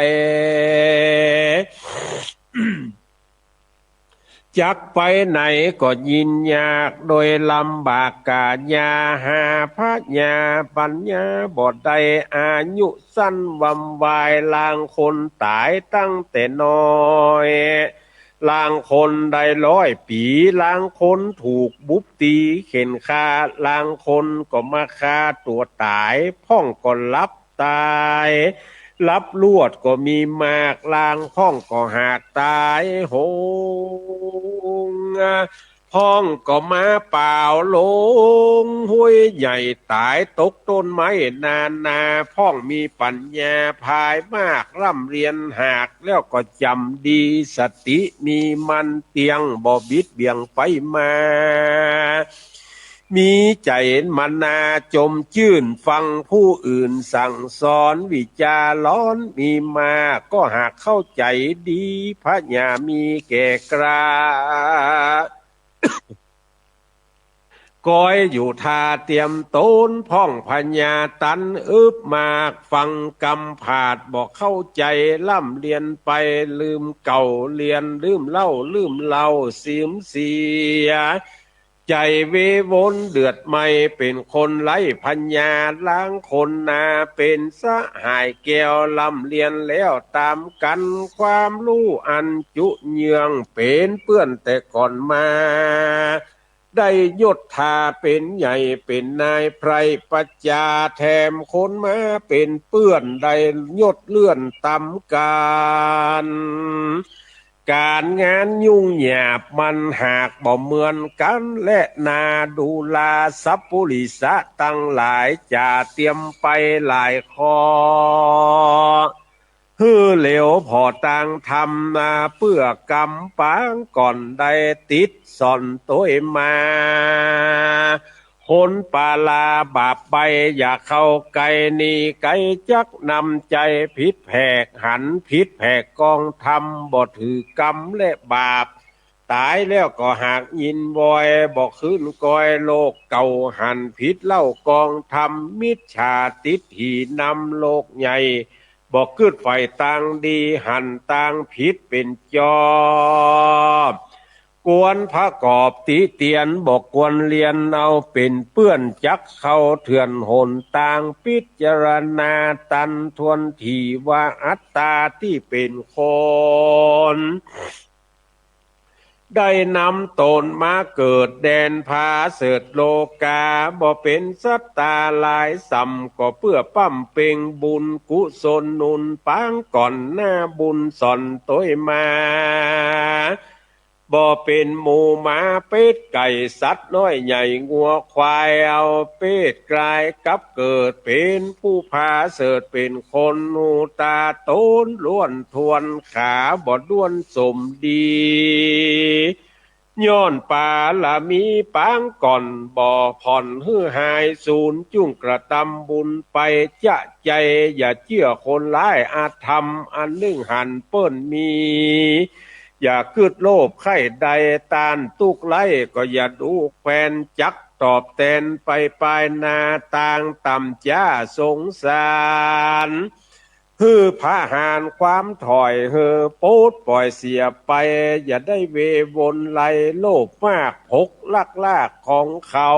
จักไปไหนก็ยินยาก โดยลำบากก๋ายา หาพยาปัญญาบ่ได้ อายุสั้นวำวาย ลางคนต๋ายตั้งแต่น้อย ลางคนได้ร้อยปี๋ ลางคนถูกบุบตีเข็นฆ่า ลางคนก็มาฆ่าตั๋วต๋าย พ่องก็หลับต๋าย หลับลวดก็มีมาก ลางพ่องก็หากต๋ายโหง พ่องก็มาเปล่าลงห้วยใหญ่ ต๋ายตกต้นไม้นานา พ่องมีปัญญาผายมาก ร่ำเรียนหาก แล้วก็จ๋ำดี สติมีมั่นเตี้ยง บ่บิดเบี่ยงไปมา มีใจ๋มนาจมจื้น ฟังผู้อื่นสั่งสอน วิจาร้อนมีมาก ก็หากเข้าใจ๋ดี พยามีแก่กล้า ก้อยอยู่ท่าเตรียมต๋น พ่องพยาตันอึบมาก ฟังกำผาดบ่เข้าใจ๋ ร่ำเรียนไปลืมเก่า เรียนลืมเล่า ลืมเล่าเสื่อมเสีย ใจ๋เววนเดือดไหม้ เป๋นคนไร้พยา ลางคนนาเป๋นสหายแก้ว ร่ำเรียนแล้วต๋ามกั๋น ความฮู้อันจุเยื้อง เป๋นเปื้อนแต่ก่อนมา ได้ยศถาเป๋นใหญ่เป๋นนาย ไพร่ประจาแถมคนมาเป๋นเปื้อน ได้ยศเลื่อนต๋ามกั๋น ก๋านงานยุ่งยากมันหากบ่เหมือนกั๋น และนาดูลาสัพปุริสะตังหลาย จ๋าเตรียมไปหลายข้อ หื้อเหลียวผ่อตางธรรมนา เปื้อกำปางก่อนได้ติดส่อนตวยมา คนปาลาบาปไป อย่าเข้าใก้หนีไก๋ จักนำใจ๋ผิดแผก หันผิดแผกกองธรรม บ่ถือกำและบาป ต๋ายแล้วก็หากยินวอย บ่คืนกอย โลกเก่าหันผิดเล่ากองธรรม มิจฉาทิฏฐินำโลกใหญ่ บ่กึ๊ดใฝ่ตางดี หันตางผิดเป๋นจอบ ควรประกอบติเตียน บ่ควรเลียนเอาเป๋นเปื้อน จักเข้าเถื่อนหนตาง พิจารณาตันถ้วนถี่ ว่าอัตตาตี้เป๋นคน ได้นำต๋นมาเกิดแดนผาเสริฐโลกา บ่เป๋นสัตตาหลายส่ำ ก็เปื้อป้ำเป็งบุญกุศลหนุนปางก่อนหน้าบุญส่อนตวยมา บ่เป๋นหมูหมาเป็ดไก่สัตว์น้อยใหญ่งัวควาย เอาเป็ดกลายกลับเกิดเป๋นผู้ผาเสริฐเป๋นคน หูต๋าต๋นล้วนถ้วน ขาบ่ด้วนสมดี ย้อนปารมีปางก่อน บ่ผ่อนหื้อหายสูญ จุ่งกระตำบุญไปจะใจ๋ อย่าเจื้อคนร้ายอธรรม อันนึ่งหันเปิ้นมี อย่ากึ๊ดโลภใค่ได้ ต้านตุ๊กข์ไร้ก็อย่าดูแควน จักตอบแตนไปปายหน้า ตางต่ำจ๊าสงสาร ค หื้อผะหารความถ่อย หื้อปลดป่อยเสียไป อย่าได้เววนไหล โลภมากผกลักลากของเขา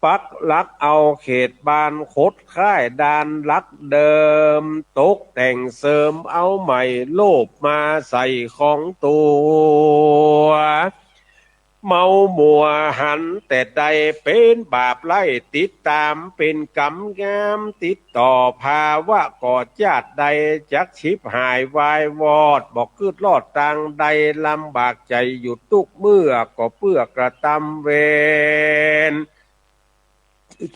ปักหลักเอาเขตบ้าน ขดค่ายด่านหลักเดิม ตกแต่งเสริมเอาใหม่ โลภมาใส่ของตั๋ว เมามัวหันแต่ใด เป๋นบาปไล่ติดต๋าม เป๋นกรรมงามติดต่อ ภาวะก่อจาติใด จักฉิบหายวายวอด บ่กึ๊ดรอดตางใด ลำบากใจ๋อยู่ตุ๊กเมื่อ ก็เปื้อกระตำเวร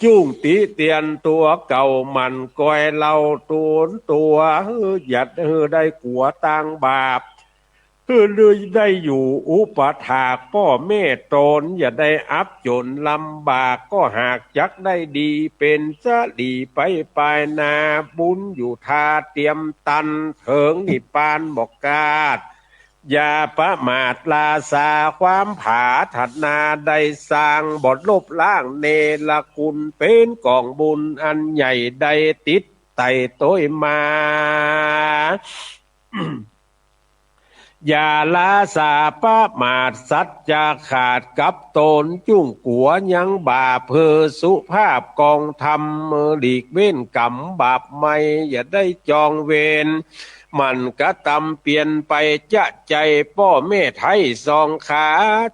จุ่งติเตียนตั๋วเก่า หมั่นกอยเล่าต๋นตั๋ว หื้อหยัดหื้อได้กั๋วตางบาป หื้อได้อยู่อุปถากป้อแม่ต๋น อย่าได้อับจ๋นลำบาก ก็หากจักได้ดีเป๋นสะหลีไปปายหน้า บุญอยู่ท่าเตียมตัน เถิงนิพพานบ่กาด อย่าประมาทราษา ความผาถนาได้สร้าง บ่ลบล้างเนรคุณ เป๋นก๋องบุญอันใหญ่ ได้ติดไต่โตยมา อย่าราษาประมาท สัจจะขาดกับต๋น จุ่งกั๋วยังบาป หื้อสุภาพกองธรรม หลีกเว้นกรรมบาปใหม่ อย่าได้จองเวร หมั่นกระตำเปียรไปจะใจ๋ ป้อแม่ไท้สองขา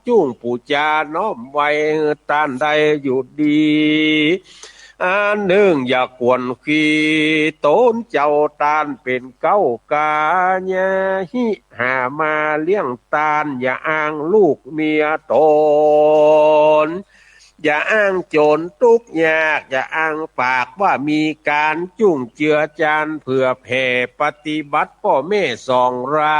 จุ่งปู๋จาน้อมไหว้ ต้านได้อยู่ดี อันนึ่งอย่ากวนขี้ต๋นเจ้า ต้านเป๋นเก๊ากา อย่าหิหามาเลี้ยงต้าน อย่าอ้างลูกเมียต๋น อย่าอ้างจ๋นตุ๊กยาก อย่าอ้างปากว่ามีก๋าน จุ่งเจือจานเผื่อแผ่ ปฏิบัติป้อแม่สองรา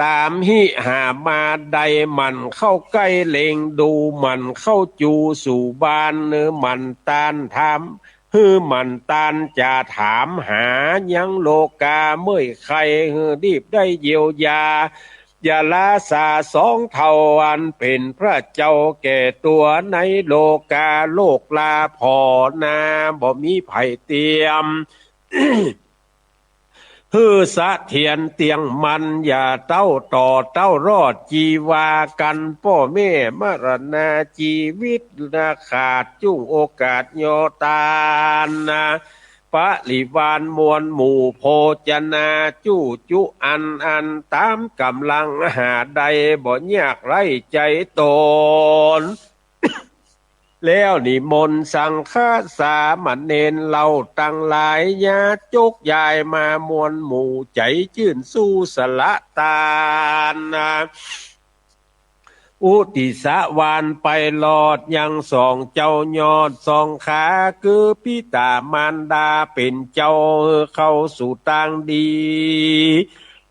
ต๋ามหิหามาได้ หมั่นเข้าใก้เล็งดู หมั่นเข้าจูสู่บ้าน หื้อหมั่นต้านถาม หื้อหมั่นต้านจะถามหา ยังโลกาเมื่อยใค หื้อรีบได้เยียวยา อย่าราษาสองเฒ่า อันเป๋นพระเจ้าแก่ตั๋ว ในโลกาโลกลาผ่อนา บ่มีใผเตียม หื้อเสถียรเตี้ยงมั่น อย่าเต้าต่อเต้ารอดจีวากั๋น ป้อแม่มรณาจีวิตนาขาด จุ่งโอกาสย่อต้านนา ปริวารมวลหมู่โภจนา จู้จุอันอัน ต๋ามก๋ำลังหาได้ บ่ยากไร้ใจ๋ต๋น แล้วนิมนต์สังฆะสามเณรเหล่าตังหลาย ญาติโยกย้ายมามวลหมู่ ใจ๋จื้นสู้สละตานนา อุทิศวานไปรอดยังสองเจ้ายอดสองขา คือปิต๋ามารดาเป๋นเจ้า เข้าสู่ตางดี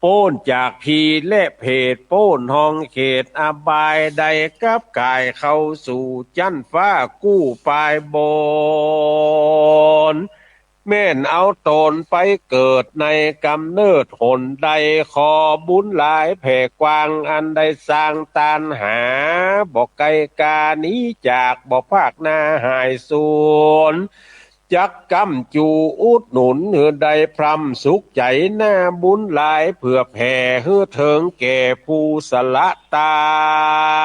ป๊นจากผีและเปรต ป๊นห้องเขตอบาย ได้กลับก๋ายเข้าสู่จั๊นฟ้ากู้ปายบน แม่นเอาต๋นไปเกิดในก๋ำเนิดหนใด ขอบุญหลายแผ่กว้าง อันได้สร้างตานหา บ่ไกลก๋าหนีจาก บ่พรากหน้าหายสูญ จักก้ำจูอุดหนุน หื้อได้พร่ำสุขใจ๋ นาบุญหลายเผื่อแผ่ หื้อเถิงแก่ผู้สละตา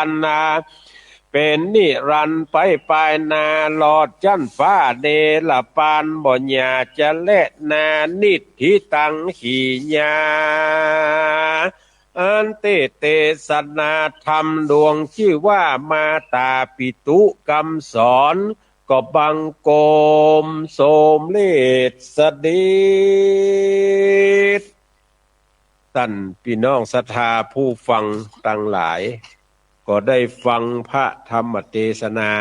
นนา เป๋นนิรันดร์ไปปายหน้า รอดจั๊นฟ้าเนรปาน บ่หย่าจะแลนา นิฏฐิตัง ขีญา อันเตศน์เตสนาธรรมดวงจื้อว่ามาต๋าปิตุกำสอน ก็บังคมสมเร็จเสด็จ ต้านปี้น้องศรัทธาผู้ฟังตังหลาย ก็ได้ฟังพระธรรมเตสนา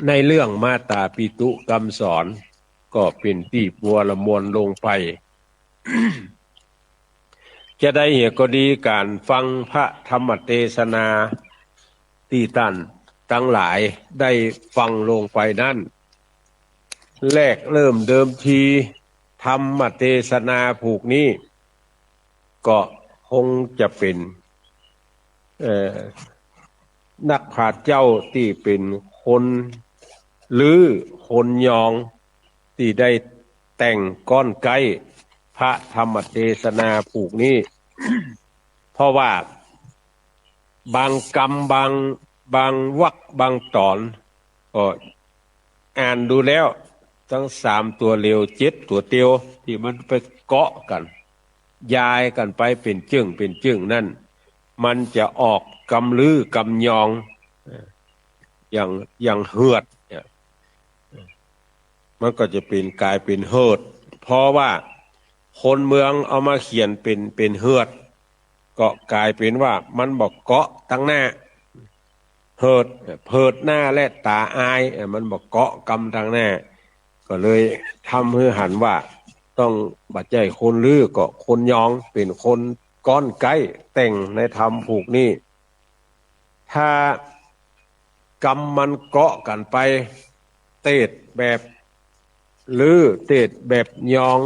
ในเรื่องมาต๋าปิตุกำสอน ก็เป๋นตี้บัวละมวลลงไป จะใดเหียก็ดี ก๋านฟังพระธรรมเตสนาตี้ต้านตังหลายได้ฟังลงไปนั้น แรกเริ่มเดิมทีธรรมเตสนาผูกนี้ ก็คงจะเป๋น เอ่อ นักปราชญ์เจ้าตี้เป๋นคน ลือคนยอง ตี้ได้แต่งก้อนใก้พระธรรมเตสนาผูกนี้ เพราะว่าบางกำ บาง บางวรรค บางต๋อน ก็อ่านดูแล้ว ตึงสามตั๋วเหลียว เจ็ดตั๋วเตียว ตี้มันไปเกาะกั๋น ยายกั๋นไปเป๋นจึ่งเป๋นจึ่งนั้น มันจะออกกำลือกำยอง เอ่อ อย่าง อย่างเฮือดเนี่ย มันก็จะเป๋น ก๋ายเป๋นเฮือด เพราะว่าคนเมืองเอามาเขียนเป๋น เป๋นเฮือด ก็ก๋ายเป๋นว่ามันบ่เกาะตังหน้า เฮือด เผิดหน้าและต๋าอาย เอ่อ มันบ่เกาะกำตังหน้า ก็เลยทำหื้อหันว่า ต้องบ่ใจ้คนลือ ก็คนยอง เป๋นคนก้อนใก้แต่งในธรรมผูกนี้ ถ้ากำมันเกาะกั๋นไป เตสน์แบบลือ เตสน์แบบยอง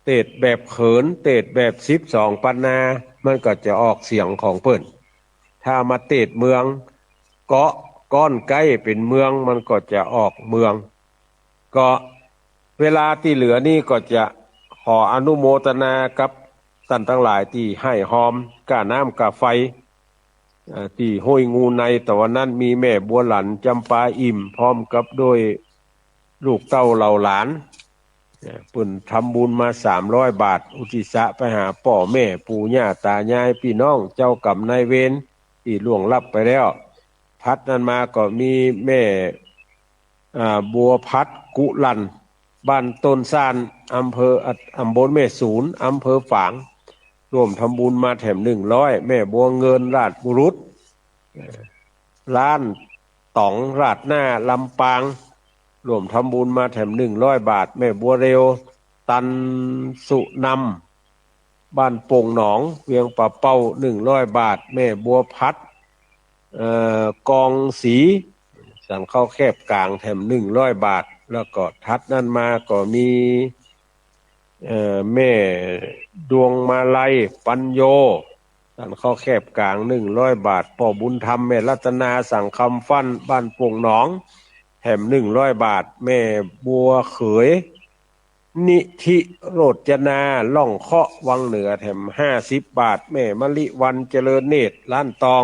เตสน์แบบเขิน เตสน์แบบสิบสองปันนา มันก็จะออกเสียงของเปิ้น ถ้ามาเตสน์เมือง เกาะก้อนใก้เป๋นเมือง มันก็จะออกเมือง ก็เวลาตี้เหลือนี้ก็จะขออนุโมตนากับต้านตังหลายตี้ให้ฮอมก้าน้ำก้าไฟ เอ่อ ตี้ห้วยงูใน ตะวันนั้นมีแม่บัวหลั่น จำปาอิ่ม พร้อมกับด้วยลูกเต้าเหล่าหลาน เอ่อ เปิ้นทำบุญมาสามร้อยบาท อุทิศไปหาป้อแม่ปู่ย่าต๋ายายปี้น้อง เจ้ากรรมนายเวรตี้ล่วงลับไปแล้ว ถัดนั้นมาก็มีแม่ อ่า บัวพัด กุลัน บ้านต้นซาน อำเภอ อ่ะ ต๋ำบลแม่สูน อำเภอฝาง ร่วมทำบุญมาแถมหนึ่งร้อย แม่บัวเงิน ราชบุรุษ เอ่อ ร้านต๋องราดหน้า ลำปาง ร่วมทำบุญมาแถมหนึ่งร้อยบาท แม่บัวเร็ว ตันสุนำ บ้านโป่งหนอง เวียงป่าเป้า หนึ่งร้อยบาท แม่บัวพัด เอ่อ กองศรี สันข้าวแคบก๋าง แถมหนึ่งร้อยบาท แล้วก็ถัดนั้นมาก็มี เอ่อ แม่ดวงมาลัย ปัญโย สันข้าวแคบก๋าง หนึ่งร้อยบาท ป้อบุญธรรม แม่รัตนา สังคำฟั่น บ้านโป่งหนอง แถมหนึ่งร้อยบาท แม่บัวเขย นิธิโรจนา ล่องเคาะ วังเหนือ แถมห้าสิบบาท แม่มะลิวรรณ เจริญเนตร ร้านตอง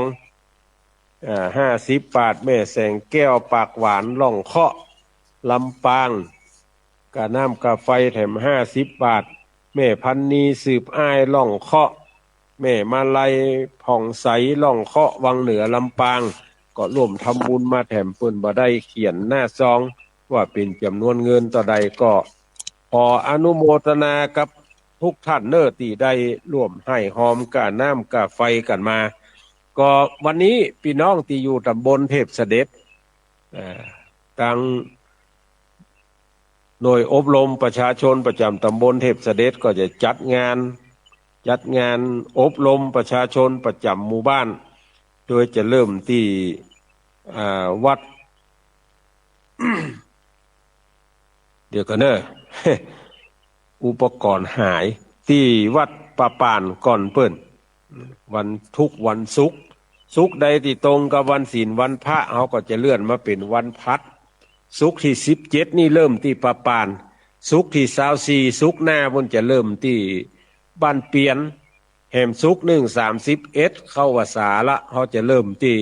อ่า ห้าสิบบาท แม่แสงแก้ว ปากหวาน ล่องเคาะ ลำปาง ก้าน้ำก้าไฟ แถมห้าสิบบาท แม่พันนี สืบอ้าย ล่องเคาะ แม่มาลัย ผ่องใส ล่องเคาะ วังเหนือ ลำปาง ก็ร่วมทำบุญมาแถม เปิ้นบ่ได้เขียนหน้าซองว่าเป๋นจ๋ำนวนเงินเต้าใด ก็ขออนุโมตนากับทุกท่านเน้อ ตี้ได้ร่วมให้ฮอมก้าน้ำก้าไฟกั๋นมา ก็วันนี้ปี้น้องตี้อยู่ต๋ำบลเทพเสด็จ เอ่อ ตางหน่วยอบรมประชาชนประจ๋ำต๋ำบลเทพเสด็จก็จะจัดงาน จัดงานอบรมประชาชนประจ๋ำหมู่บ้าน โดยจะเริ่มตี้ อ่า วัด เดี๋ยวก่อนเน้อ อุปกรณ์หาย ตี้วัดป่าป่านก่อนเปิ้น วัน ทุกวันศุกร์ ศุกร์ใดตี้ตรงกับวันศีลวันพระ เฮาก็จะเลื่อนมาเป๋นวันพัด ศุกร์ตี้สิบเจ็ดนี่เริ่มตี้ป่าป่าน ศุกร์ตี้ซาวสี่ ศุกร์หน้าปู้นจะเริ่มตี้บ้านเปียน แหมศุกร์นึ่ง สามสิบเอ็ด เข้าพรรษาละ เฮาจะเริ่มตี้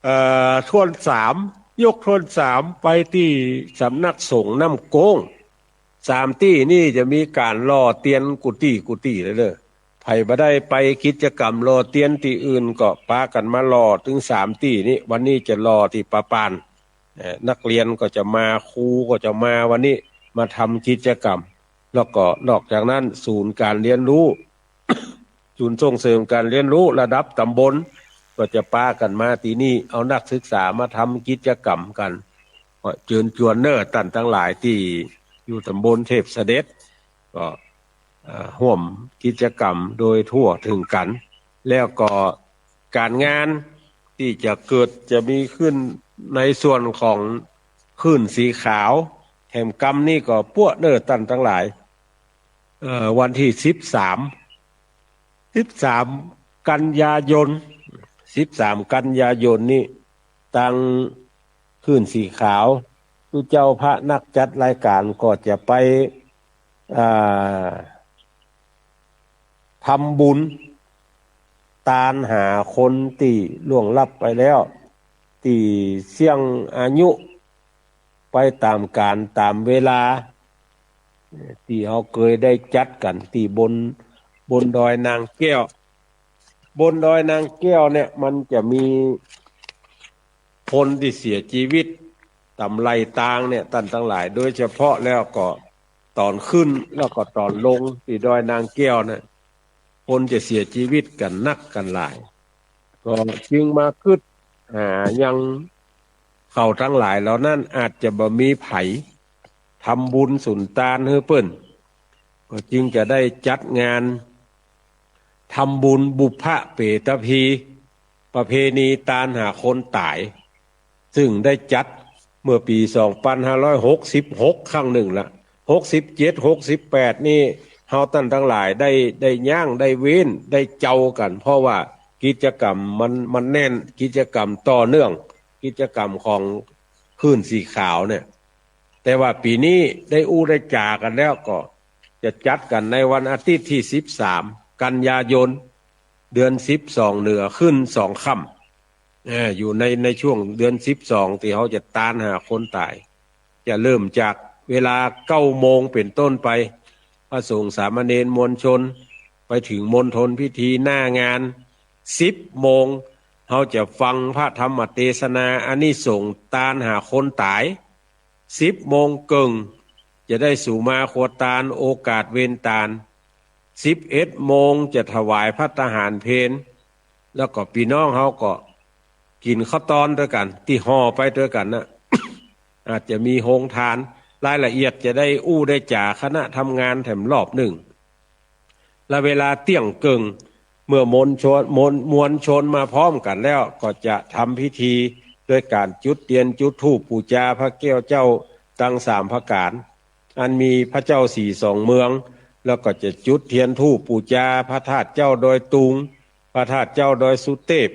เอ่อ ถ้วนสาม ยกถ้วนสาม ไปตี้สำนักสงฆ์น้ำโก้ง สามตี้นี่จะมีก๋านหล่อเตียนกู้ตี้กู้ตี้เลยเน้อ ใผบ่ได้ไปกิจกรรมหล่อเตียนตี้อื่นก็ปากั๋นมาหล่อตึงสามตี้นี้ วันนี้จะหล่อตี้ป่าป่าน เอ่อ นักเรียนก็จะมา ครูก็จะมา วันนี้มาทำกิจกรรม แล้วก็นอกจากนั้นศูนย์การเรียนรู้ ศูนย์ส่งเสริมการเรียนรู้ระดับต๋ำบล ก็จะปากั๋นมาตี้นี่ เอานักศึกษามาทำกิจกรรมกั๋น ก็เจิญจวนเน้อต้านตังหลายตี้อยู่ต๋ำบลเทพเสด็จ ก็ เอ่อ ฮ่วมกิจกรรมโดยทั่วเถิงกั๋น แล้วก็ก๋านงานตี้จะเกิดจะมีขึ้นในส่วนของคลื่นสีขาว แหมกำนี้ก็ป๊ะเน้อต้านตังหลาย เอ่อ วันตี้สิบสาม สิบสามกันยายน สิบสามกันยายนนี้ ตาง คลื่นสีขาว ตุ๊เจ้าพระนักจัดรายก๋านก็จะไป อ่า ทำบุญตานหาคนตี้ล่วงลับไปแล้ว ตี้เสี้ยงอายุไปต๋ามก๋าลต๋ามเวลา ตี้เฮาเกยได้จัดกั๋นตี้บน บนดอยนางแก้ว บนดอยนางแก้วเนี่ยมันจะมีคนตี้เสียจีวิตต๋ามไหล่ตางเนี่ย ต้านตังหลาย โดยเฉพาะแล้วก็ต๋อนขึ้นแล้วก็ต๋อนลงตี้ดอยนางแก้วเนี่ย คนจะเสียจีวิตกั๋นนักกั๋นหลาย ก็จึงมาคึดหายังเขาตังหลายเหล่านั้นอาจจะบ่มีใผทำบุญสุนตานหื้อเปิ้น ก็จึงจะได้จัดงานทำบุญบุพเพตพี ประเพณีตานหาคนต๋าย ซึ่งได้จัดเมื่อปี๋สองปันห้าร้อยหกสิบหก ครั้งนึ่งละ หกสิบเจ็ด หกสิบแปด นี่ เฮาต้านตังหลายได้ ได้ย้าง ได้เว้น ได้เจากั๋น เพราะว่ากิจกรรมมัน มันแน่น กิจกรรมต่อเนื่อง กิจกรรมของคลื่นสีขาวเนี่ย แต่ว่าปี๋นี้ได้อู้ได้จ๋ากั๋นแล้ว ก็จะจัดกั๋นในวันอาทิตย์ตี้สิบสาม กันยายน เดือนสิบสองเหนือขึ้นสองค่ำ เอ่อ อยู่ใน ในช่วงเดือนสิบสองตี้เฮาจะตานหาคนต๋าย จะเริ่มจากเวลาเก้าโมงเป๋นต้นไป พระสงฆ์สามเณรมวลชน ไปเถิงมณฑลพิธีหน้างาน สิบโมง เฮาจะฟังพระธรรมเตสนาอานิสงส์ตานหาคนต๋าย สิบโมงเกิ่ง จะได้สุมาครัวตานโอกาสเวนตาน สิบเอ็ดโมงจะถวายภัตตาหารเพล แล้วก็ปี้น้องเฮาก็กิ๋นข้าวตอนตวยกั๋น ตี้ห่อไปตวยกั๋นนะ อาจจะมีโฮงตาน รายละเอียดจะได้อู้ได้จ๋าคณะทำงานแถมรอบนึ่ง และเวลาเตี้ยงเกิ่ง เมื่อมวลชน มวล มวลชนมาพร้อมกั๋นแล้ว ก็จะทำพิธีโดยก๋านจุดเตียนจุดธูปปู๋จาพระแก้วเจ้าตังสามประก๋าน อันมีพระเจ้าสี่สองเมือง แล้วก็จะจุดเตียนธูปปู๋จาพระธาตุเจ้าดอยตุง พระธาตุเจ้าดอยสุเตพ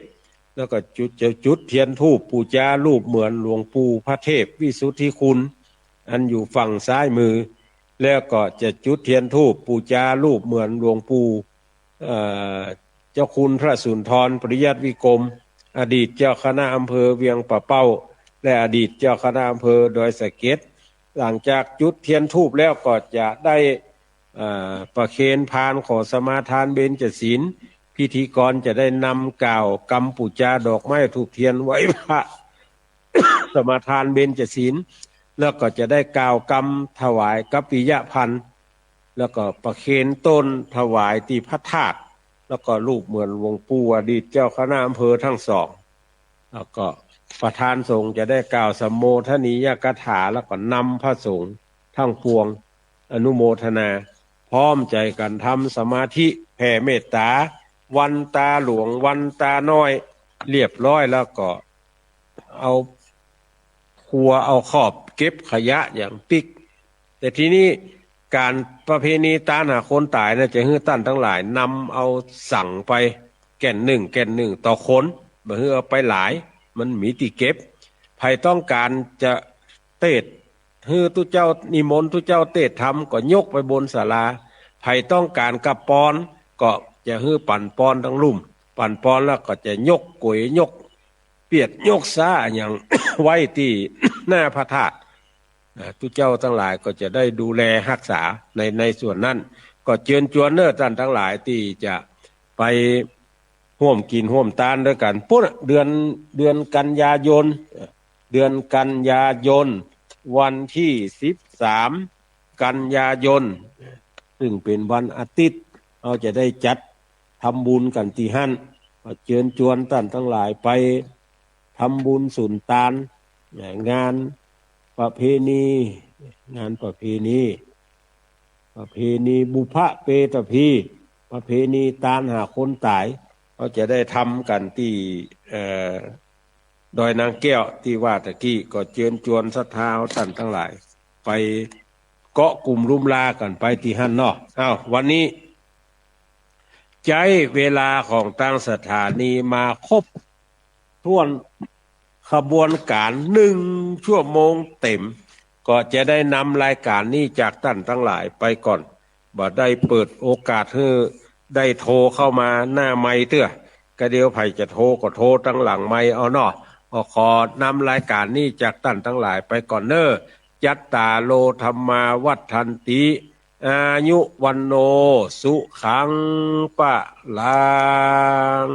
แล้วก็จุด จะจุดเตียนธูปปู๋จารูปเหมือนหลวงปู่พระเทพวิสุทธิคุณ อันอยู่ฝั่งซ้ายมือ แล้วก็จะจุดเตียนธูปปู๋จารูปเหมือนหลวงปู่ เอ่อ เจ้าคุณพระสุนทรปริยัติวิกรม อดีตเจ้าคณะอำเภอเวียงป่าเป้า และอดีตเจ้าคณะอำเภอดอยสะเก็ด หลังจากจุดเตียนธูปแล้วก็จะได้ เอ่อ ประเคนพานขอสมาทานเบญจศีล พิธีกรจะได้นำกล่าวกำปู๋จาดอกไม้ธูปเตียนไหว้พระ สมาทานเบญจศีล แล้วก็จะได้กล่าวกำถวายกัปปิยภัณฑ์ แล้วก็ประเคนต้นถวายตี้พระธาตุ แล้วก็รูปเหมือนหลวงปู่อดีตเจ้าคณะอำเภอทั้งสอง แล้วก็ประธานสงฆ์จะได้กล่าวสัมโมทนียกถา แล้วก็นำพระสงฆ์ทั้งปวงอนุโมทนา พร้อมใจ๋กั๋นทำสมาธิแผ่เมตต๋า วันตาหลวง วันตาน้อย เรียบร้อยแล้วก็ เอาครัวเอาคอบเก็บขยะอย่างปิ๊ก แต่ทีนี้ก๋านประเพณีตานหาคนต๋ายนะ จะหื้อต้านตังหลายนำเอาสังไปแก่นนึ่ง แก่นนึ่งต่อคน บ่หื้อเอาไปหลาย มันมีตี้เก็บ ใผต้องก๋านจะเตสน์ หื้อตุ๊เจ้านิมนต์ตุ๊เจ้าเตสน์ธรรมก็ยกไปบนศาลา ใผต้องก๋านกับปอนก็จะหื้อปั๋นปอนตังลุ่ม ปั๋นปอนแล้วก็จะยกก๋วยยกเปียดยกซ้าอะหยัง ไว้ตี้หน้าพระธาตุ อ่า ตุ๊เจ้าตังหลายก็จะได้ดูแลฮักษาใน ในส่วนนั้น ก็เจิญจวนเน่อต้านตังหลายตี้จะไปฮ่วมกิ๋นฮ่วมตานตวยกั๋น ปุ้น เดือน เดือนกันยายน เดือนกันยายน วันตี้สิบสามกันยายน ซึ่งเป๋นวันอาทิตย์ เฮาจะได้จัดทำบุญกั๋นตี้หั้น ก็เจิญจวนต้านตังหลายไปทำบุญสุนตาน งานประเพณี งานประเพณี ประเพณีบุพเพตพี ประเพณีตานหาคนต๋าย เฮาจะได้ทำกั๋นตี้ เอ่อ ดอยนางแก้วตี้ว่าตะกี้ ก็เจิญจวนศรัทธาต้านตังหลาย ไปเกาะกุมลุ้มลากั๋นไปตี้หั้นเนาะ อ้าว วันนี้ ใจ๊เวลาของตางสถานีมาครบถ้วน ขบวนก๋านหนึ่งชั่วโมงเต็ม ก็จะได้นำรายก๋านนี้จากต้านตังหลายไปก่อน บ่ได้เปิดโอกาสหื้อได้โทรเข้ามาหน้าไมค์เตื้อ ก็เดี๋ยวใผจะโทรก็โทรตังหลังไมค์เอาเนาะ ก็ขอนำรายก๋านนี้จากต้านตังหลายไปก่อนเน้อ จัตตาโร ธัมมา วัฑฒันติ อายุ วัณโณ สุขัง พะลัง